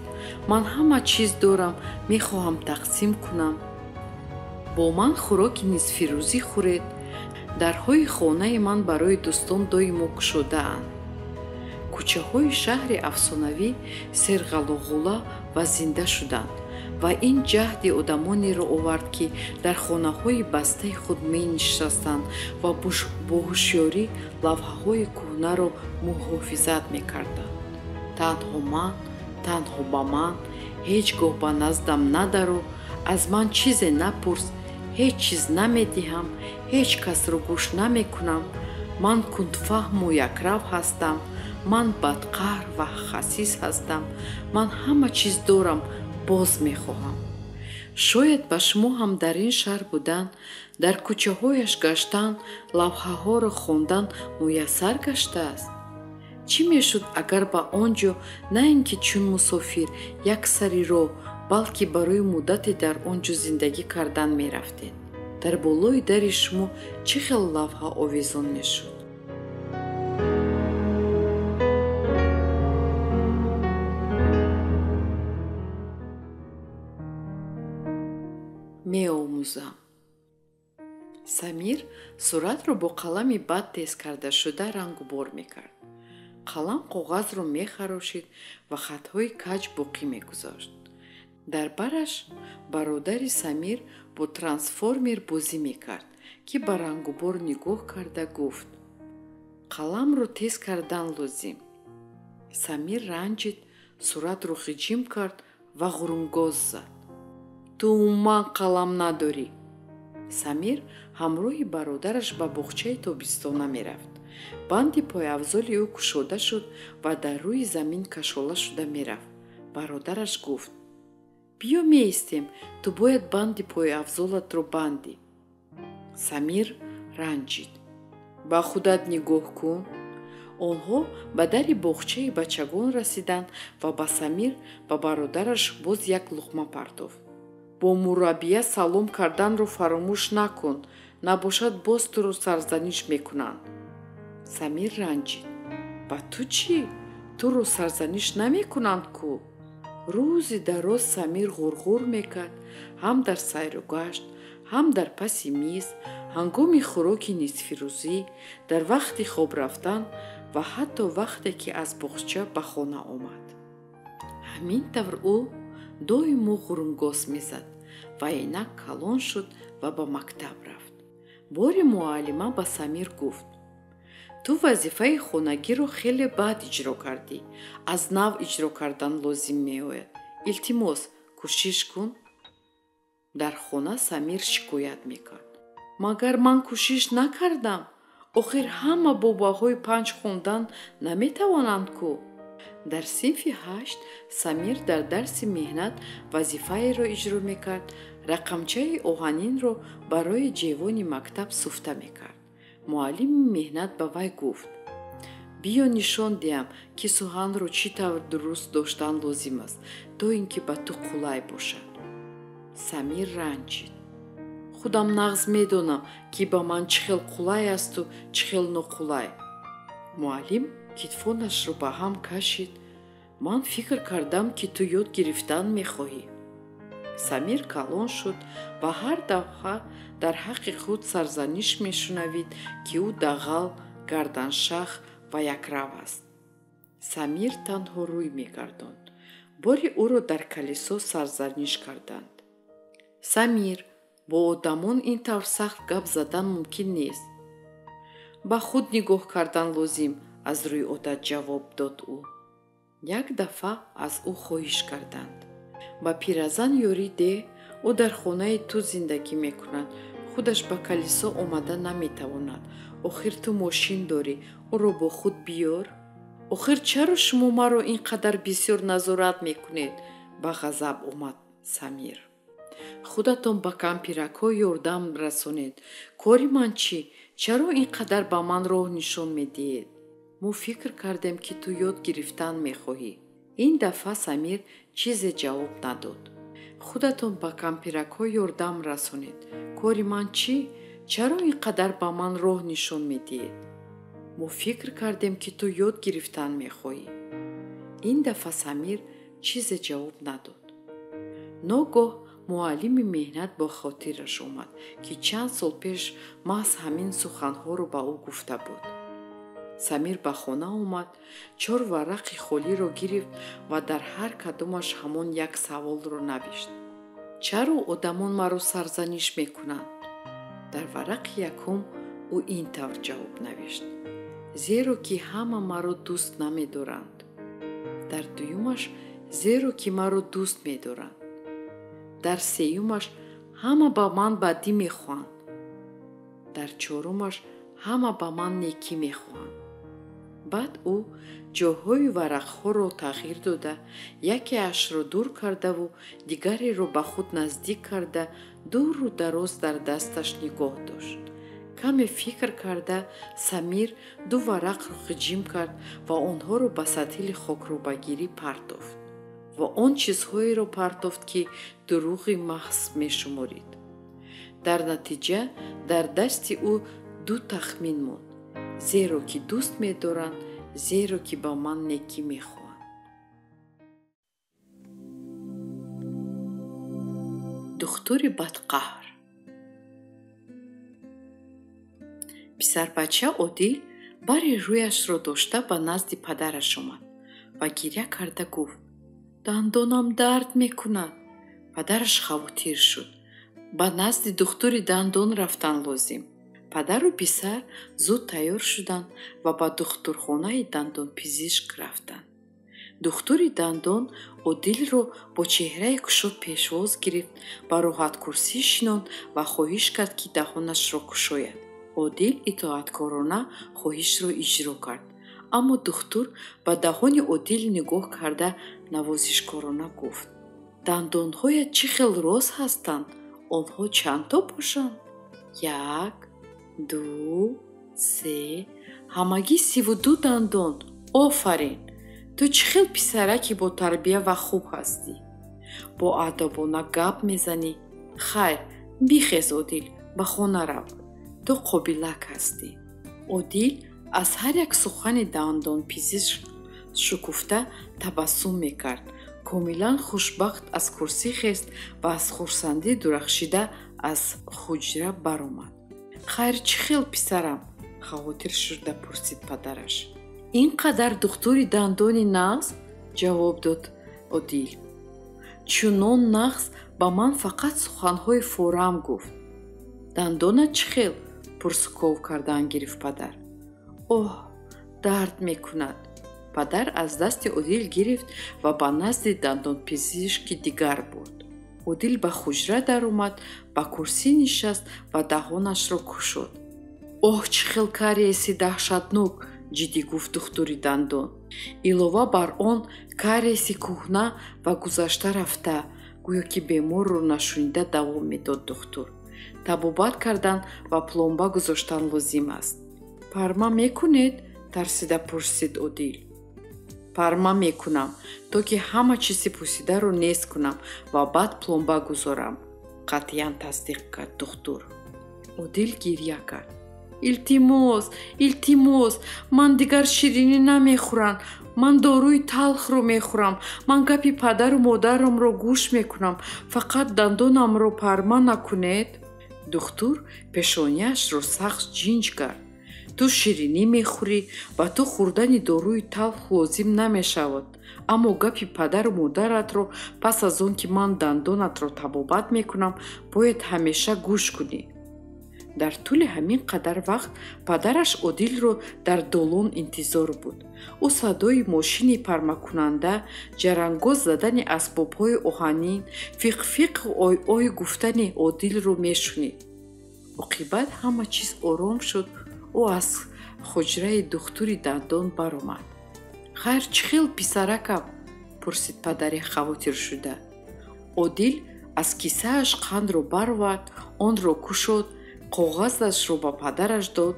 Ман ҳама чиз дорам, мехоҳам тақсим кунам. Бо ман хӯроки нисфирӯзӣ хӯред. Дарҳои хонаи ман барои дӯстон доимо кушодаанд. Кӯчаҳои шаҳри афсонавӣ серғалуғула ва зинда шуданд ва ин ҷаҳди одамонеро овард, ки дар хонаҳои бастаи худ менишастанд ва бо ҳушёрӣ лавҳаҳои кӯҳнаро муҳофизат мекарданд. Танҳо ман, танҳо ба ман, ҳеҷ гоҳ ба наздам надаро, аз ман чизе напурс, ҳеҷ чиз намедиҳам, ҳеҷ касро гӯш намекунам, ман кундфаҳму якрав ҳастам, ман бадқаҳр ва хасис ҳастам, ман ҳама чиз дорам, боз мехоҳам. Шояд ба шумо ҳам дар ин шаҳр будан, дар кӯчаҳояш гаштан, лавҳаҳоро хондан муяссар гаштааст? Чӣ мешуд, агар ба он ҷо на ин ки чун мусофир як сари роҳ, балки барои муддате дар он ҷо зиндагӣ кардан мерафтед? Дар болои дари шумо чӣ хел лавҳа овезон мешуд? Меомӯзам. Самир суратро бо қалами бад тез кардашуда рангубор мекард. Қалам коғазро мехарошид ва хатҳои каҷ боқӣ мегузошт. Дар бараш бародари Самир бо трансформер бозӣ мекард, ки ба рангубор нигоҳ карда гуфт: қаламро тез кардан лозим. Самир ранҷид, суратро хиҷим кард ва ғурунгоз зад. Ту умуман қалам надорӣ. Самир ҳамроҳи бародараш ба боғчаи тобистона мерафт. Банди пойафзоли ӯ кушода шуд ва дар рӯи замин кашола шуда мерафт. Бародараш гуфт: биё меистем, ту бояд банди пойафзолатро бандӣ. Самир ранҷид. Ба худат нигоҳ кун. Онҳо ба дари боғчаи бачагон расиданд ва ба Самир ба бародараш боз як луқма партофт. Бо мураббия салом карданро фаромӯш накун, набошад боз туро сарзаниш мекунанд. Самир ранҷид. Ба ту чӣ? Туро сарзаниш намекунанд ку? Рӯзи дароз Самир ғурғур мекард, ҳам дар сайру гашт, ҳам дар паси миз, ҳангоми хӯроки нисфирӯзӣ, дар вақти хоб рафтан ва ҳатто вақте ки аз боғча ба хона омад. Ҳамин тавр ӯ доимо ғурунгос мезад ва инак калон шуд ва ба мактаб рафт. Бори муаллима ба Самир гуфт: ту вазифаи хонагиро хеле бад иҷро кардӣ, аз нав иҷро кардан лозим меояд. Илтимос, кӯшиш кун. Дар хона Самир шикоят мекард. Магар ман кӯшиш накардам? Охир ҳама бо баҳои 5 хондан наметавонанд ку? Дар синфи 8 Самир дар дарси меҳнат вазифаеро иҷро мекард, рақамчаи оҳанинро барои ҷевони мактаб суфта мекард. Муаллими меҳнат ба вай гуфт: биё нишон диҳам, ки суҳанро чӣ тавр дуруст доштан лозим аст, то ин ки ба ту қулай бошад. Самир ранҷид. Худам нағз медонам, ки ба ман чӣ хел қулай асту чӣ хел ноқулай. Муаллим китфонашро ба ҳам кашид. Ман фикр кардам, ки ту ёд гирифтан мехоҳӣ. Самир калон шуд ва ҳар дафъа дар ҳаққи худ сарзаниш мешунавид, ки ӯ дағал, гарданшах ва якрав аст. Самир танҳо рӯй мегардонд. Бори ӯро дар калисо сарзаниш карданд. Самир, бо одамон ин тавр сахт гап задан мумкин нест. Ба худ нигоҳ кардан лозим, аз рӯи одат ҷавоб дод ӯ. Як дафъа аз ӯ хоҳиш карданд: ба пиразан ёрӣ деҳ, ӯ дар хонаи ту зиндагӣ мекунад, худаш ба калисо омада наметавонад. Охир ту мошин дорӣ, ӯро бо худ биёр. Охир чаро шумо маро ин қадар бисёр назорат мекунед? Ба ғазаб омад Самир. Худатон ба кампиракҳо ёрдам расонед. Кори ман чӣ? Чаро ин қадар ба ман роҳ нишон медиҳед? Мо фикр кардем, ки ту ёд гирифтан мехоҳӣ. Ин дафъа Самир чизе ҷавоб надод. Худатон ба кампиракҳо ёрдам расонед. Кори ман чӣ? Чаро ин қадар ба ман роҳ нишон медиҳед? Мо фикр кардем, ки ту ёд гирифтан мехоҳӣ. Ин дафъа Самир чизе ҷавоб надод. Ногоҳ Муаллими меҳнат бо хотираш омад, ки чанд сол пеш маҳз ҳамин суханҳоро ба ӯ гуфта буд. Самир ба хона омад, 4 варақи холиро гирифт ва дар ҳар кадомаш ҳамон як саволро навишт. Чаро одамон маро сарзаниш мекунанд? Дар варақи якум ӯ ин тавр ҷавоб навишт: зеро ки ҳама маро дӯст намедоранд. Дар дуюмаш зеро ки маро дӯст медоранд. Дар сеюмаш ҳама ба ман бадӣ мехоҳанд. Дар чорумаш ҳама ба ман некӣ мехоҳанд. Баъд ӯ ҷойҳои варақҳоро тағйир дода, якеашро дур кардаву дигареро ба худ наздик карда, дуру дароз дар дасташ нигоҳ дошт. Каме фикр карда, Самир 2 варақро ҳиҷим кард ва онҳоро ба сатҳи хокрӯбагирӣ партофт ва он чизҳоеро партофт, ки дурӯғи маҳз мешуморид. Дар натиҷа дар дасти ӯ 2 тахмин монд: зеро ки дӯст медоранд, зеро ки ба ман некӣ мехоҳанд. Духтури бадқаҳр. Писарбача Одил бари рӯяшро дошта ба назди падараш омад ва гиря карда гуфт: дандонам дард мекунад. Падараш хавотир шуд. Ба назди духтури дандон рафтан лозим. Падару писар зуд тайёр шуданд ва ба духтурхонаи дандонпизишк рафтанд. Духтури дандон Одилро бо чеҳраи кушод пешвоз гирифт, ба роҳаткурсӣ шинонд ва хоҳиш кард, ки даҳонашро кушояд. Одил итоаткорона хоҳишро иҷро кард, аммо духтур ба даҳони Одил нигоҳ карда навозишкорона гуфт: дандонҳоят чӣ хел роз ҳастанд? Онҳо чандто бошанд? 1, 2, 3, ҳамагӣ 32 дандон. Офарин! Ту чӣ хел писараки бо тарбия ва хуб ҳастӣ? Бо адобона гап мезанӣ. Хайр, бихез, Одил, ба хона рав. Ту қобилак ҳастӣ. Одил аз ҳар як сухани дандонпизишк шукуфта табассум мекард. Комилан хушбахт аз курсӣ хест ва аз хурсандӣ дурахшида аз ҳуҷра баромад. Хайр, чӣ хел писарам? Хавотир шуда пурсид падараш. Ин қадар духтури дандони нағз? Ҷавоб дод Одил. Чунон нағз ба ман фақат суханҳои форам гуфт. Дандонат чӣ хел? Пурсуков кардан гирифт падар. Оҳ, дард мекунад. Падар аз дасти Одил гирифт ва ба назди дандонпизишки дигар бурд. Одил ба ҳуҷра даромад, ба курсӣ нишаст ва даҳонашро кушод. Оҳ, чӣ хел кариеси даҳшатнок! Ҷиддӣ гуфт духтури дандон. Илова бар он кариеси кӯҳна ва гузашта рафта, гӯё ки беморро нашунида давом медод духтур. Табобат кардан ва пломба гузоштан лозим аст. Парма мекунед? Тарсида пурсид Одил. Парма мекунам, то ки ҳама чизи пӯсидаро нест кунам ва баъд пломба гузорам, қатъиян тасдиқ кард духтур. Одил гиря кард. Илтимос, илтимос, ман дигар ширинӣ намехӯрам, ман доруи талхро мехӯрам, ман гапи падару модарамро гӯш мекунам, фақат дандонамро парма накунед. Духтур пешонияшро сахт ҷинҷ кард. Ту ширинӣ мехӯрӣ ва ту хӯрдани доруи талх лозим намешавад, аммо гапи падару модаратро пас аз он ки ман дандонатро табобат мекунам, бояд ҳамеша гӯш кунӣ. Дар тӯли ҳамин қадар вақт падараш Одилро дар долон интизор буд. Ӯ садои мошини пармакунанда, ҷарангоз задани асбобҳои оҳанин, фиқфиқу ой-ой гуфтани Одилро мешунид. Оқибат ҳама чиз ором шуд. Ӯ аз ҳуҷраи духтури дандон баромад. Хайр, чӣ хел писаракам? Пурсид падари хавотиршуда. Одил аз кисааш қандро баровард, онро кушод, коғазашро ба падараш дод,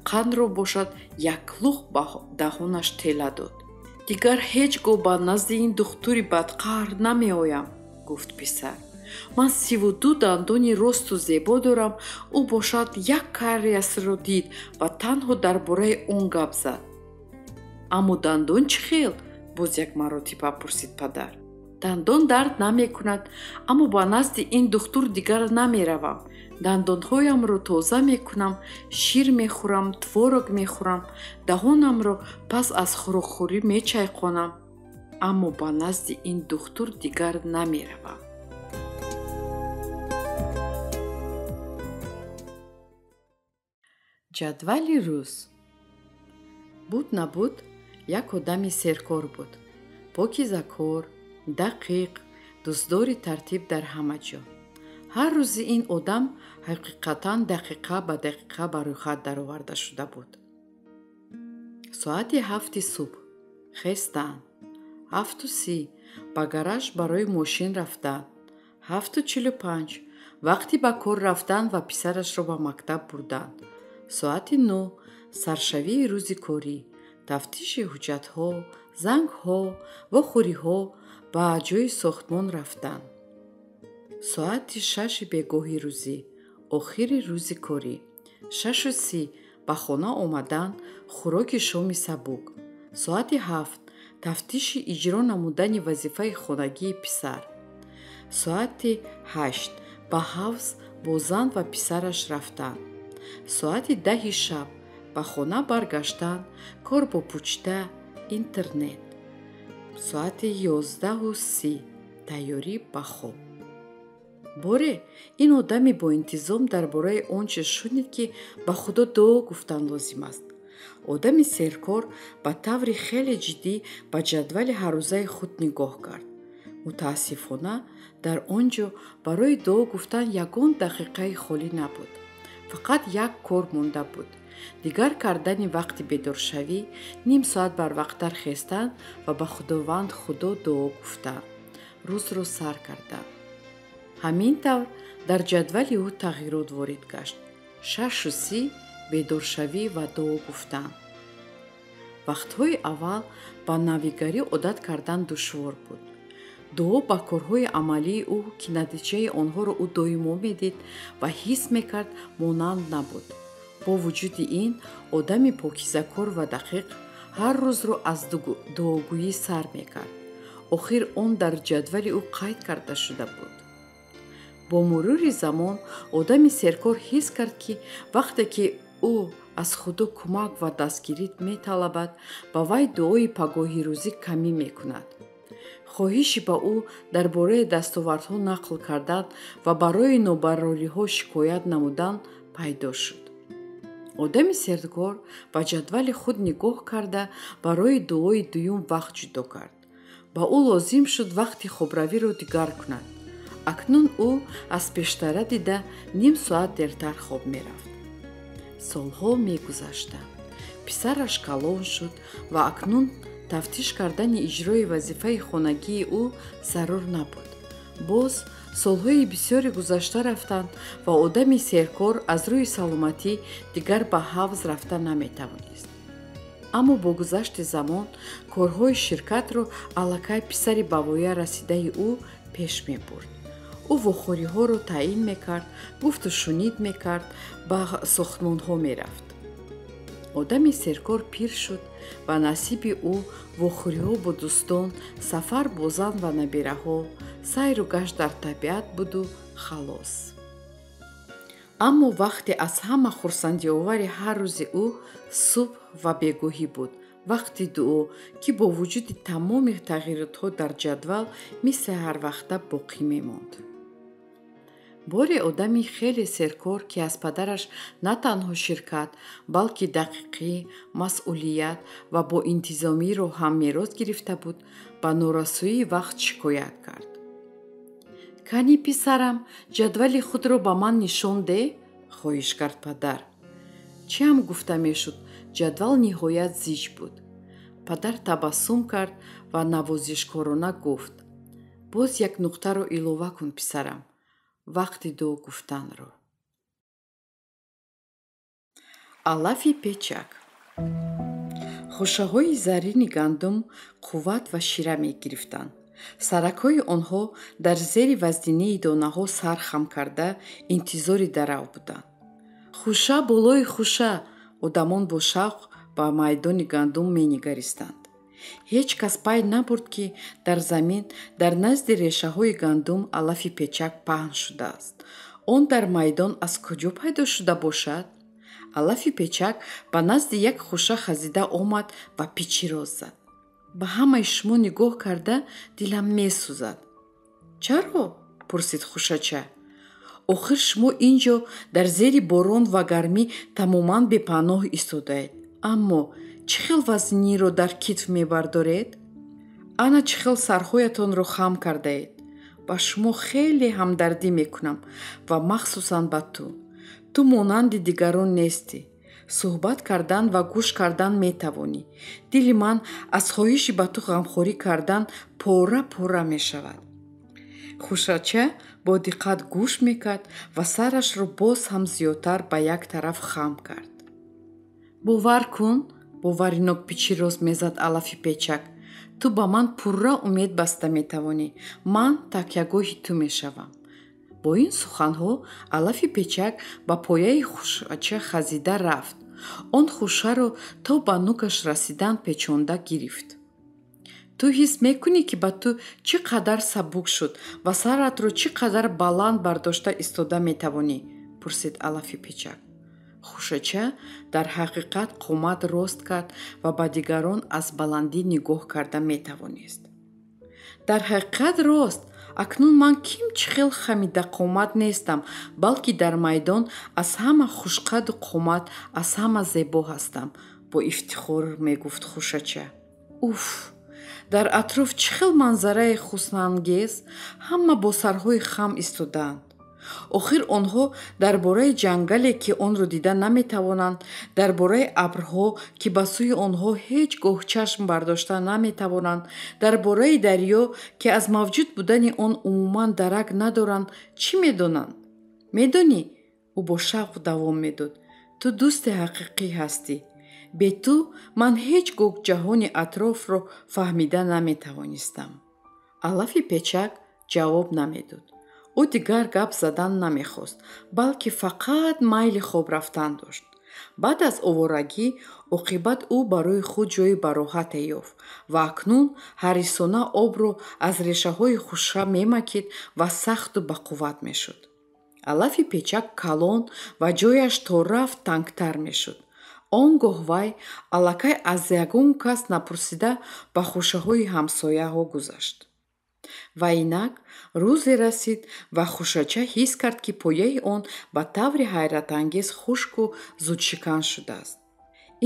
қандро бошад як лух ба даҳонаш тела дод. Дигар ҳеҷ гоҳ ба назди ин духтури бадқаҳр намеоям, гуфт писар. Ман 32 дандони росту зебо дорам, ӯ бошад як кариесро дид ва танҳо дар бораи он гап зад. Аммо дандон чӣ хел? Боз як маротиба пурсид падар. Дандон дард намекунад, аммо ба назди ин духтур дигар намеравам. Дандонҳоямро тоза мекунам, шир мехӯрам, творог мехӯрам, даҳонамро пас аз хӯрокхӯрӣ мечайқонам, аммо ба назди ин духтур дигар намеравам. Ҷадвали рӯз. Буд набуд, як одами серкор буд. Покизакор, дақиқ, дӯстдори тартиб дар ҳама ҷо. Ҳар рӯзи ин одам ҳақиқатан дақиқа ба дақиқа ба рӯйхат дароварда шуда буд. Соати 7 субҳ хестан, 7:30 ба гараж барои мошин рафтан, 7:45 вақти ба кор рафтан ва писарашро ба мактаб бурдан, соати 9 саршавии рӯзи корӣ, тафтиши ҳуҷҷатҳо, зангҳо, вохӯриҳо, ба ҷои сохтмон рафтан. Соати 6 бегоҳи рӯзӣ, охири рӯзи корӣ, 6:30 ба хона омадан, хӯроки шоми сабук. Соати 7 тафтиши иҷро намудани вазифаи хонагии писар. Соати 8 ба ҳавз бо зан ва писараш рафтан. Соати 10 шаб ба хона баргаштан, кор бо почта, интернет. Соати 11:30 тайёрӣ ба хоб. Боре ин одами боинтизом дар бораи он чиз шунид, ки ба Худо дуо гуфтан лозим аст. Одами серкор ба таври хеле ҷиддӣ ба ҷадвали ҳаррӯзаи худ нигоҳ кард. Мутаассифона, дар он ҷо барои дуо гуфтан ягон дақиқаи холӣ набуд. Фақат як кор монда буд. Дигар кардани вақти бедоршавӣ, ним соат барвақттар хестан ва ба Худованд Худо дуо гуфтан. Рӯзро сар кардан. Ҳамин тавр дар ҷадвали ӯ тағйирот ворид гашт. 6:30 бедоршавӣ ва дуо гуфтан. Вақтҳои аввал ба навигарӣ одат кардан душвор буд. Дуо ба корҳои амалии ӯ, ки натиҷаи онҳоро ӯ доимо медид ва ҳис мекард, монанд набуд. Бо вуҷуди ин, одами покизакор ва дақиқ ҳар рӯзро аз дуогӯӣ сар мекард. Охир он дар ҷадвали ӯ қайд карда шуда буд. Бо мурури замон одами серкор ҳис кард, ки вақте ки ӯ аз Худо кӯмак ва дастгирӣ металабад, ба вай дуои пагоҳирӯзӣ камӣ мекунад. Хоҳиши ба ӯ дар бораи дастовардҳо нақл кардан ва барои нобарориҳо шикоят намудан пайдо шуд. Одами серкор ба ҷадвали худ нигоҳ карда барои дуои дуюм вақт ҷудо кард. Ба ӯ лозим шуд вақти хобравиро дигар кунад. Акнун ӯ аз пештара дида ним соат дертар хоб мерафт. Солҳо мегузаштанд. Писараш калон шуд ва акнун тафтиш кардани иҷрои вазифаи хонагии ӯ зарур набуд. Боз солҳои бисёре гузашта рафтанд ва одами серкор аз рӯи саломатӣ дигар ба ҳавз рафта наметавонист. Аммо бо гузашти замон корҳои ширкатро аллакай писари ба воя расидаи ӯ пеш мебурд. Ӯ вохӯриҳоро таъин мекард, гуфту шунид мекард, ба сохтмонҳо мерафт. Одами серкор пир шуд ва насиби ӯ вохӯриҳо бо дӯстон, сафар бо зан ва набираҳо, сайру гашт дар табиат буду халос. Аммо вақте аз ҳама хурсандиовари ҳар рӯзи ӯ субҳ ва бегоҳӣ буд, вақти дуо, ки бо вуҷуди тамоми тағйиротҳо дар ҷадвал мисли ҳарвақта боқӣ мемонд. Боре одами хеле серкор, ки аз падараш на танҳо ширкат, балки дақиқӣ, масъулият ва боинтизомиро ҳам мерос гирифта буд, ба норасоии вақт шикоят кард. Кани писарам, ҷадвали худро ба ман нишон деҳ, хоҳиш кард падар. Чӣ ҳам гуфта мешуд, ҷадвал ниҳоят зич буд. Падар табассум кард ва навозишкорона гуфт: боз як нуқтаро илова кун, писарам, вақти дуо гуфтанро. Алафи печак. Хӯшаҳои зарини гандум қувват ва шира мегирифтанд. Саракҳои онҳо дар зери вазнинии донаҳо сар хам карда интизори дарав буданд. Хӯша болои хӯша одамон бо шавқ ба майдони гандум менигаристанд. Ҳеҷ кас пай набурд, ки дар замин дар назди решаҳои гандум алафи печак паҳн шудааст. Он дар майдон аз куҷо пайдо шуда бошад? Алафи печак ба назди як хуша хазида омад ва пичироз зад. Ба ҳамаи шумо нигоҳ карда дилам месӯзад. Чаро? Пурсид хушача. Охир шумо ин ҷо дар зери борон ва гармӣ тамоман бепаноҳ истодаед. Аммо чӣ хел вазниро дар китф мебардоред? Ана чӣ хел сарҳоятонро хам кардаед. Ба шумо хеле ҳамдардӣ мекунам ва махсусан ба ту. Ту монанди дигарон нестӣ. Суҳбат кардан ва гӯш кардан метавонӣ. Дили ман аз хоҳиши ба ту ғамхорӣ кардан пора пора мешавад. Хушача бо диққат гӯш мекард ва сарашро боз ҳам зиёдтар ба як тараф хам кард. Бовар кун, боваринок пичироз мезад алафи печак. Ту ба ман пурра умед баста метавонӣ. Ман такягоҳи ту мешавам. Бо ин суханҳо алафи печак ба пояи хушача хазида рафт. Он хушаро то ба нукаш расидан печонда гирифт. Ту ҳис мекунӣ, ки ба ту чӣ қадар сабук шуд ва саратро чӣ қадар баланд бардошта истода метавонӣ? Пурсид алафи печак. Хушача дар ҳақиқат қомат рост кард ва ба дигарон аз баландӣ нигоҳ карда метавонист. Дар ҳақиқат рост, акнун ман ким чӣ хел хамидақомат нестам, балки дар майдон аз ҳама хушқаду қомат, аз ҳама зебо ҳастам, бо ифтихор мегуфт хушача. Уф! Дар атроф чӣ хел манзараи ҳуснаангез, ҳама бо сарҳои хам истодаанд. Охир онҳо дар бораи ҷангале, ки онро дида наметавонанд, дар бораи абрҳо, ки ба сӯи онҳо ҳеҷ гоҳ чашм бардошта наметавонанд, дар бораи дарё, ки аз мавҷуд будани он умуман дарак надоранд, чӣ медонанд? Медонӣ? Ӯ бо шавқ давом медод. Ту дӯсти ҳақиқӣ ҳастӣ. Бе ту ман ҳеҷ гоҳ ҷаҳони атрофро фаҳмида наметавонистам. Алафи печак ҷавоб намедод. Ӯ дигар гап задан намехост, балки фақат майли хоб рафтан дошт. Баъд аз овораги оқибат ӯ барои худ ҷои бароҳате ёфт ва акнун ҳарисона обро аз решаҳои хуша мемакид ва сахту бақувват мешуд. Алафи печак калон ва ҷояш то рафт тангтар мешуд. Он гоҳ вай аллакай аз ягон кас напурсида ба хушаҳои ҳамсояҳо гузашт. Ва инак рӯзе расид ва хушача ҳис кард, ки пояи он ба таври ҳайратангез хушку зудшикан шудааст.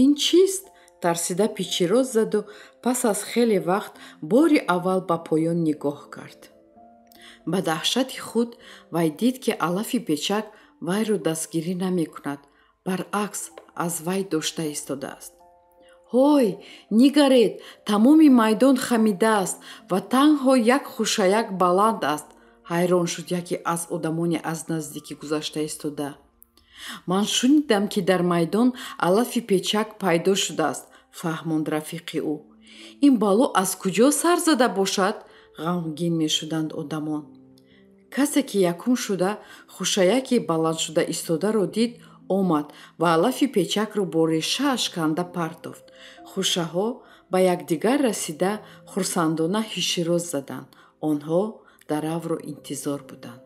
Ин чист? Тарсида пичироз заду пас аз хеле вақт бори аввал ба поён нигоҳ кард. Ба даҳшати худ вай дид, ки алафи печак вайро дастгирӣ намекунад, баръакс аз вай дошта истодааст. Ҳой, нигаред, тамоми майдон хамидааст ва танҳо як хушаяк баланд аст, ҳайрон шуд яке аз одамони аз наздикӣ гузашта истода. Ман шунидам, ки дар майдон алафи печак пайдо шудааст, фаҳмонд рафиқи ӯ. Ин бало аз куҷо сар зада бошад? Ғамгин мешуданд одамон. Касе, ки якум шуда хушаяки баландшуда истодаро дид, омад ва алафи печакро бо решааш канда партофт. Хушаҳо ба якдигар расида хурсандона ҳишироз заданд. Онҳо даравро интизор буданд.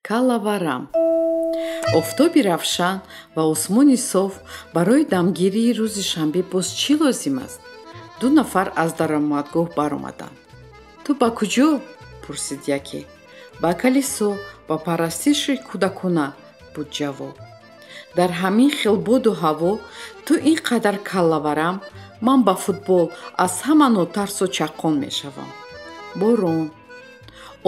Калаварам. Офтоби равшан ва осмони соф барои дамгирии рӯзи шанбе боз чӣ лозим аст? Ду нафар аз даромадгоҳ баромаданд. Ту ба куҷо? Пурсид яке. Ба калисо, ба парастиши кӯдакона, буд ҷавоб. Дар ҳамин хел боду ҳаво ту ин қадар каллаварам, ман ба футбол аз ҳама нотарсу чаққон мешавам. Борон.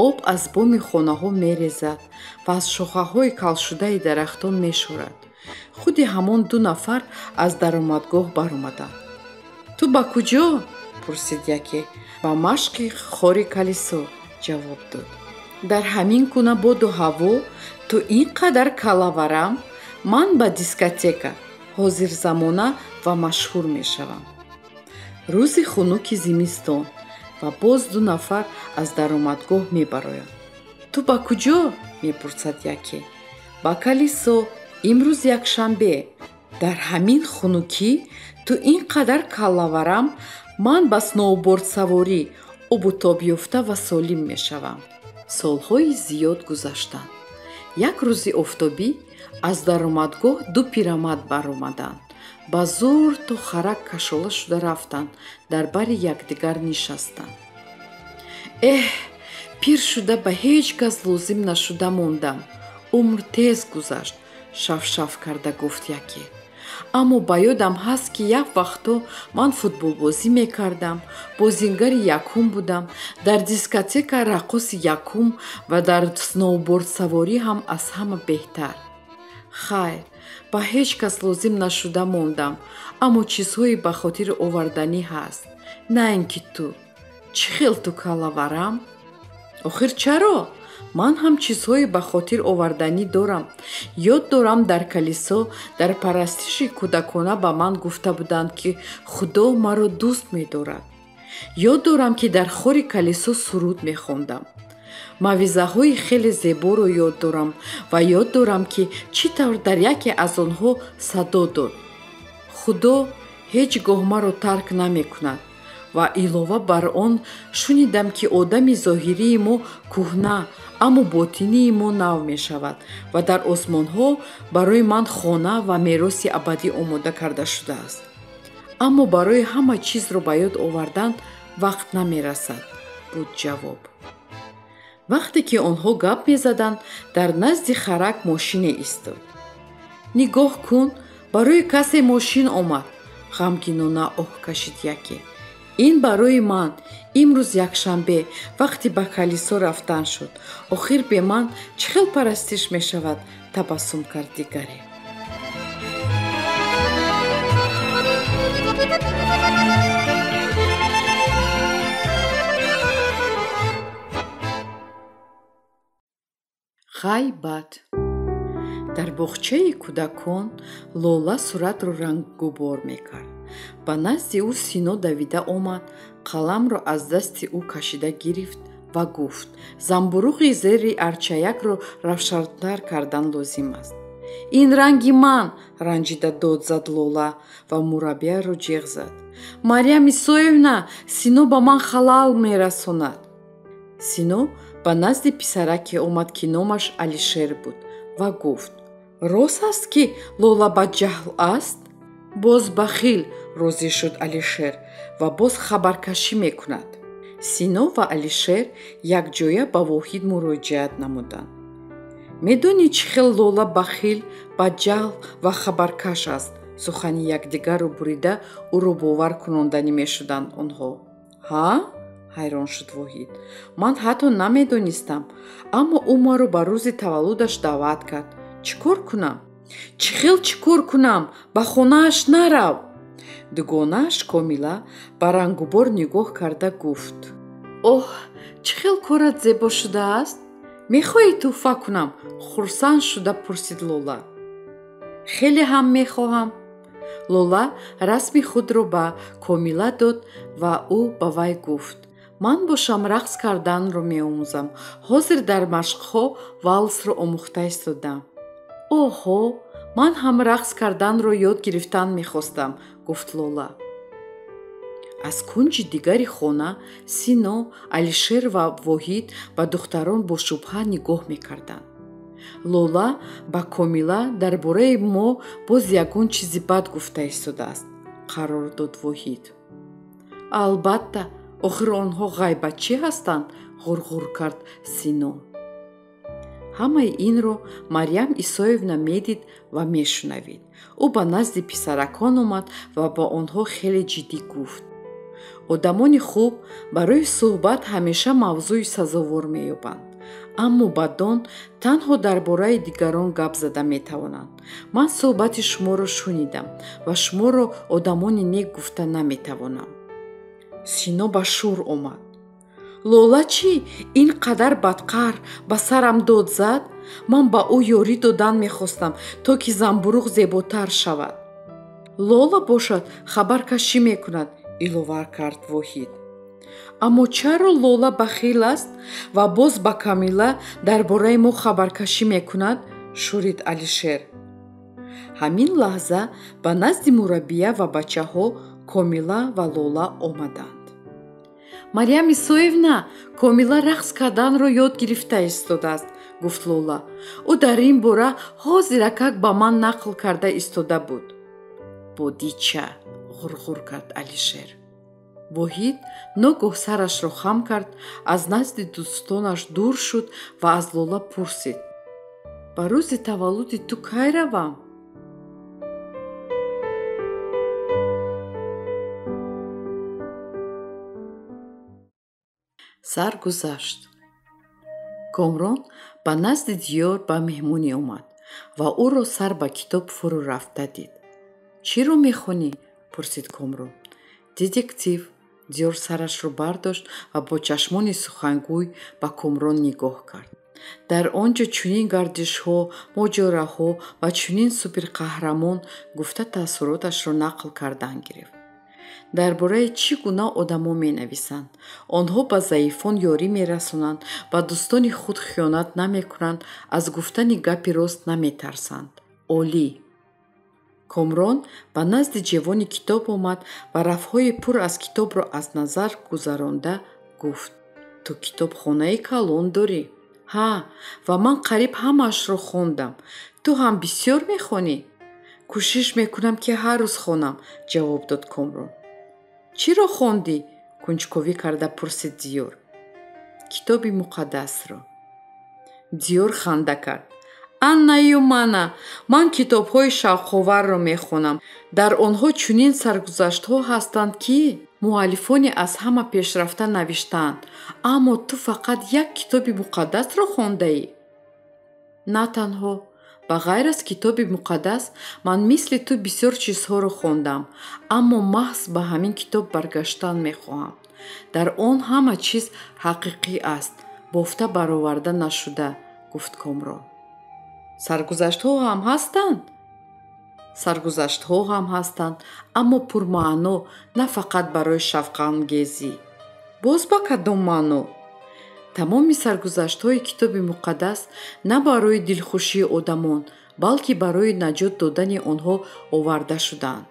Об аз боми хонаҳо мерезад ва аз шохаҳои калшудаи дарахтон мешорад. Худи ҳамон ду нафар аз даромадгоҳ баромаданд. Ту ба куҷо? Пурсид яке. Ба машқи хори калисо, ҷавоб дод. Дар ҳамин гуна боду ҳаво ту ин қадар калаварам, ман ба дискотека ҳозирзамона ва машҳур мешавам. Рӯзи хунуки зимистон ва боз ду нафар аз даромадгоҳ мебароянд. Ту ба куҷо? Мепурсад яке. Ба калисо, имрӯз якшанбе. Дар ҳамин хунукӣ ту ин қадар каллаварам, ман ба сноубордсаворӣ обу тоб ёфта ва солим мешавам. Солҳои зиёд гузаштанд. Як рӯзи офтобӣ аз даромадгоҳ ду пирамард баромаданд. Ба зӯр то харак кашола шуда рафтанд, дар бари якдигар нишастанд. Эҳ, пир шуда ба ҳеҷ кас лозим нашуда мондам. Умр тез гузашт, шафшаф карда гуфт яке. Аммо ба ёдам ҳаст, ки як вақто ман футболбозӣ мекардам, бозингари якум будам, дар дискотека раққоси якум ва дар сноубордсаворӣ ҳам аз ҳама беҳтар. Хайр, ба ҳеҷ кас лозим нашуда мондам, аммо чизҳои ба хотир оварданӣ ҳаст. На ин ки ту. Чӣ хел ту каллаварам? Охир чаро? Ман ҳам чизҳои ба хотир оварданӣ дорам. Ёд дорам, дар калисо дар парастиши кӯдакона ба ман гуфта буданд, ки Худо маро дӯст медорад. Ёд дорам, ки дар хори калисо суруд мехондам. Мавъизаҳои хеле зеборо ёд дорам ва ёд дорам, ки чӣ тавр дар яке аз онҳо садо дод. Худо ҳеҷ гоҳ маро тарк намекунад. Ва илова бар он шунидам, ки одами зоҳирии мо кӯҳна, аммо ботинии мо нав мешавад ва дар осмонҳо барои ман хона ва мероси абадӣ омода карда шудааст. Аммо барои ҳама чизро ба ёд овардан вақт намерасад, буд ҷавоб. Вақте ки онҳо гап мезаданд, дар назди харак мошине истод. Нигоҳ кун, барои касе мошин омад, ғамгинона оҳ кашид яке. Ин барои ман имрӯз якшанбе вақти ба калисо рафтан шуд. Охир бе ман чӣ хел парастиш мешавад? Табассум кард дигаре. Ғайбат. Дар боғчаи кӯдакон Лола суратро ранггубор мекард. Ба назди ӯ Сино давида омад, қаламро аз дасти ӯ кашида гирифт ва гуфт: замбуруғи зери арчаякро равшантар кардан лозим аст. Ин ранги ман! Ранҷида дод зад Лола ва мураббияро ҷеғ зад. Марьям Исоевна, Сино ба ман халал мерасонад. Сино ба назди писараке омад, ки номаш Алишер буд, ва гуфт: рост аст, ки Лола бадҷаҳл аст? Боз бахил, розӣ шуд Алишер, ва боз хабаркашӣ мекунад. Сино ва Алишер якҷоя ба Воҳид муроҷиат намуданд. Медонӣ, чӣ хел Лола бахил, бадҷаҳл ва хабаркаш аст? Сухани якдигарро бурида ӯро бовар кунонданӣ мешуданд онҳо. Ҳа? Ҳайрон шуд Воҳид. Ман ҳатто намедонистам, аммо ӯ маро ба рӯзи таваллудаш даъват кард. Чӣ кор кунам? Чӣ хел чӣ кор кунам? Ба хонааш нарав! Дугонааш Комила ба рангубор нигоҳ карда гуфт: оҳ, чӣ хел корат зебо шудааст? Мехоҳӣ тӯҳфа кунам? Хурсанд шуда пурсид Лола. Хеле ҳам мехоҳам. Лола расми худро ба Комила дод ва ӯ ба вай гуфт: ман бошам рақс карданро меомӯзам. Ҳозир дар машқҳо валсро омӯхта истодам. Оҳо, ман ҳам рақс карданро ёд гирифтан мехостам, гуфт Лола. Аз кунҷи дигари хона Сино, Алишер ва Воҳид ба духтарон бо шубҳа нигоҳ мекарданд. Лола ба Комила дар бораи мо боз ягон чизи бад гуфта истодааст, қарор дод Воҳид. Албатта, охир онҳо ғайбатчӣ ҳастанд, ғурғур кард Сино. Ҳамаи инро Марьям Исоевна медид ва мешунавид. Ӯ ба назди писаракон омад ва ба онҳо хеле ҷиддӣ гуфт: одамони хуб барои суҳбат ҳамеша мавзӯи сазовор меёбанд, аммо бадон танҳо дар бораи дигарон гап зада метавонанд. Ман суҳбати шуморо шунидам ва шуморо одамони нек гуфта наметавонам. Сино ба шӯр омад. Лола чӣ ин қадар бадқаҳр ба сарам дод зад? Ман ба ӯ ёрӣ додан мехостам, то ки замбуруғ зеботар шавад. Лола бошад хабаркашӣ мекунад, илова кард Воҳид. Аммо чаро Лола бахил аст ва боз ба Камила дар бораи мо хабаркашӣ мекунад? Шӯрид Алишер. Ҳамин лаҳза ба назди мураббия ва бачаҳо Комила ва Лола омаданд. Марьям Исоевна, Комила рақс карданро ёд гирифта истодааст, гуфт Лола. Ӯ дар ин бора ҳозиракак ба ман нақл карда истода буд. Бодича, ғурғур кард Алишер. Воҳид ногоҳ сарашро хам кард, аз назди дӯстонаш дур шуд ва аз Лола пурсид: ба рӯзи таваллуди ту кай равам? Сар гузашт. Комрон ба назди Диёр ба меҳмонӣ омад ва ӯро сар ба китоб фурӯ рафта дид. Чиро мехонӣ? Пурсид Комрон. Детектив. Диёр сарашро бардошт ва бо чашмони сухангӯй ба Комрон нигоҳ кард. Дар он ҷо чунин гардишҳо, моҷароҳо ва чунин суперқаҳрамон гуфта таассуроташро нақл кардан гирифт. Дар бораи чӣ гуна одамо менависанд? Онҳо ба заифон ёрӣ мерасонанд, ба дӯстони худ хиёнат намекунанд, аз гуфтани гапи рост наметарсанд. Олӣ. Комрон ба назди ҷевони китоб омад ва рафҳои пур аз китобро аз назар гузаронда гуфт: ту китобхонаи калон дорӣ. Ҳа, ва ман қариб ҳамаашро хондам. Ту ҳам бисёр мехонӣ? Кӯшиш мекунам, ки ҳар рӯз хонам, ҷавоб дод Комрон. Чиро хондӣ? Кунҷковӣ карда пурсид Диёр. Китоби муқаддасро. Диёр ханда кард. Аннаю мана, ман китобҳои шавқоварро мехонам. Дар онҳо чунин саргузаштҳо ҳастанд, ки муаллифони аз ҳама пешрафта навиштаанд. Аммо ту фақат як китоби муқаддасро хондаӣ? На танҳо. Ба ғайр аз китоби муқаддас, ман мисли ту бисёр чизҳоро хондам, аммо маҳз ба ҳамин китоб баргаштан мехоҳам. Дар он ҳама чиз ҳақиқӣ аст, бофта бароварда нашуда, гуфт Комрон. Саргузаштҳо ҳам ҳастанд? Саргузаштҳо ҳам ҳастанд, аммо пурмаъно, на фақат барои шавқангезӣ. Боз ба кадом маъно? Тамоми саргузаштҳои китоби муқаддас на барои дилхушии одамон, балки барои наҷот додани онҳо оварда шудаанд.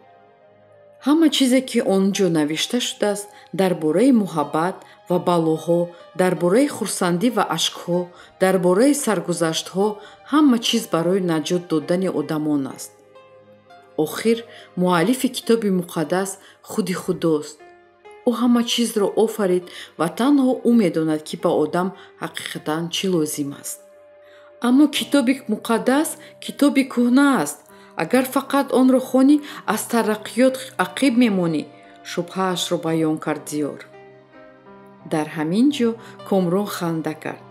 Ҳама чизе, ки он ҷо навишта шудааст, дар бораи муҳаббат ва балоҳо, дар бораи хурсандӣ ва ашкҳо, дар бораи саргузаштҳо, ҳама чиз барои наҷот додани одамон аст. Охир, муаллифи китоби муқаддас худи Худост. Ӯ ҳама чизро офарид ва танҳо ӯ медонад, ки ба одам ҳақиқатан чӣ лозим аст. Аммо китоби муқаддас китоби кӯҳна аст. Агар фақат онро хонӣ, аз тараққиёт ақиб мемонӣ, шубҳаашро баён кард Диёр. Дар ҳамин ҷо Комрон ханда кард.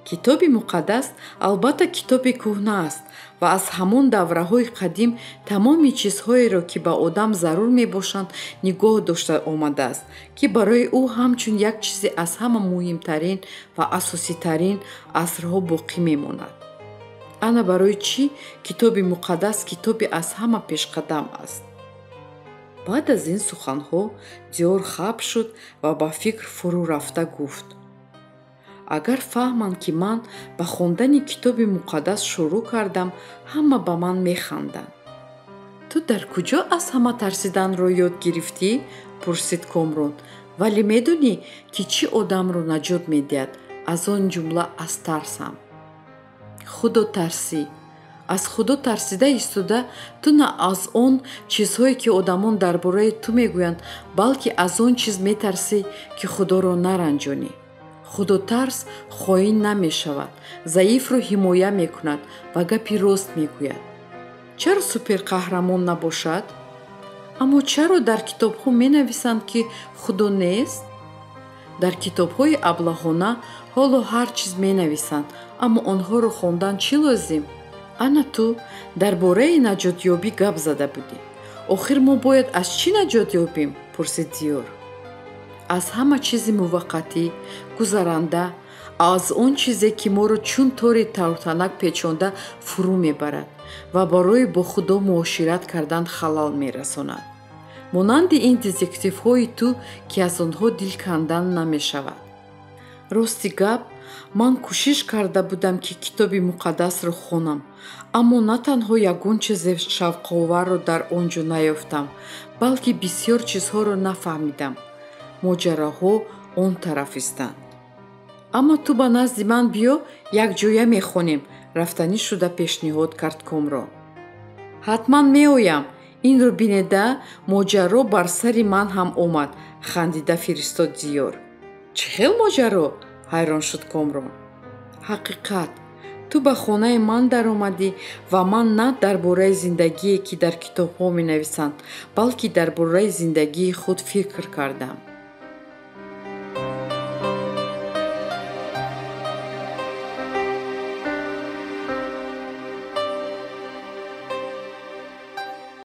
Китоби муқаддас албатта китоби кӯҳна аст ва аз ҳамон давраҳои қадим тамоми чизҳоеро, ки ба одам зарур мебошанд, нигоҳ дошта омадааст, ки барои ӯ ҳамчун як чизи аз ҳама муҳимтарин ва асоситарин асрҳо боқӣ мемонад. Ана барои чӣ китоби муқаддас китоби аз ҳама пешқадам аст. Баъд аз ин суханҳо Диёр хаб шуд ва ба фикр фурӯ рафта гуфт: агар фаҳманд, ки ман ба хондани китоби муқаддас шурӯъ кардам, ҳама ба ман механданд. Ту дар куҷо аз ҳама тарсиданро ёд гирифтӣ? Пурсид Комрон. Вале медонӣ, ки чӣ одамро наҷот медиҳад, аз он ҷумла аз тарсам. Худотарсӣ. Аз Худо тарсида истода, ту на аз он чизҳое, ки одамон дар бораи ту мегӯянд, балки аз он чиз метарсӣ, ки Худоро наранҷонӣ. Худотарс хоин намешавад, заифро ҳимоя мекунад ва гапи рост мегӯяд. Чаро суперқаҳрамон набошад? Аммо чаро дар китобҳо менависанд, ки Худо нест? Дар китобҳои аблаҳона ҳоло ҳар чиз менависанд, аммо онҳоро хондан чӣ лозим? Ана ту дар бораи наҷотёбӣ гап зада будӣ. Охир мо бояд аз чӣ наҷот ёбем? Пурсид Диёр. Аз ҳама чизи муваққатӣ, гузаранда, аз он чизе, ки моро чун тори тартанак печонда фурӯ мебарад ва барои бо Худо муошират кардан халал мерасонад. Монанди ин детективҳои ту, ки аз онҳо дил кандан намешавад. Рости гап, ман кӯшиш карда будам, ки Китоби Муқаддасро хонам, аммо на танҳо ягон чизе шавқоварро дар он ҷо наёфтам, балки бисёр чизҳоро нафаҳмидам. Моҷароҳо он тараф истанд. Аммо ту ба назди ман биё, якҷоя мехонем, рафтанӣ шуда пешниҳод кард Комрон. Ҳатман меоям. Инро бинеда, моҷаро бар сари ман ҳам омад, хандида фиристод Диёр. Чӣ хел моҷаро? Ҳайрон шуд Комрон. Ҳақиқат, ту ба хонаи ман даромадӣ ва ман на дар бораи зиндагие, ки дар китобҳо менависанд, балки дар бораи зиндагии худ фикр кардам.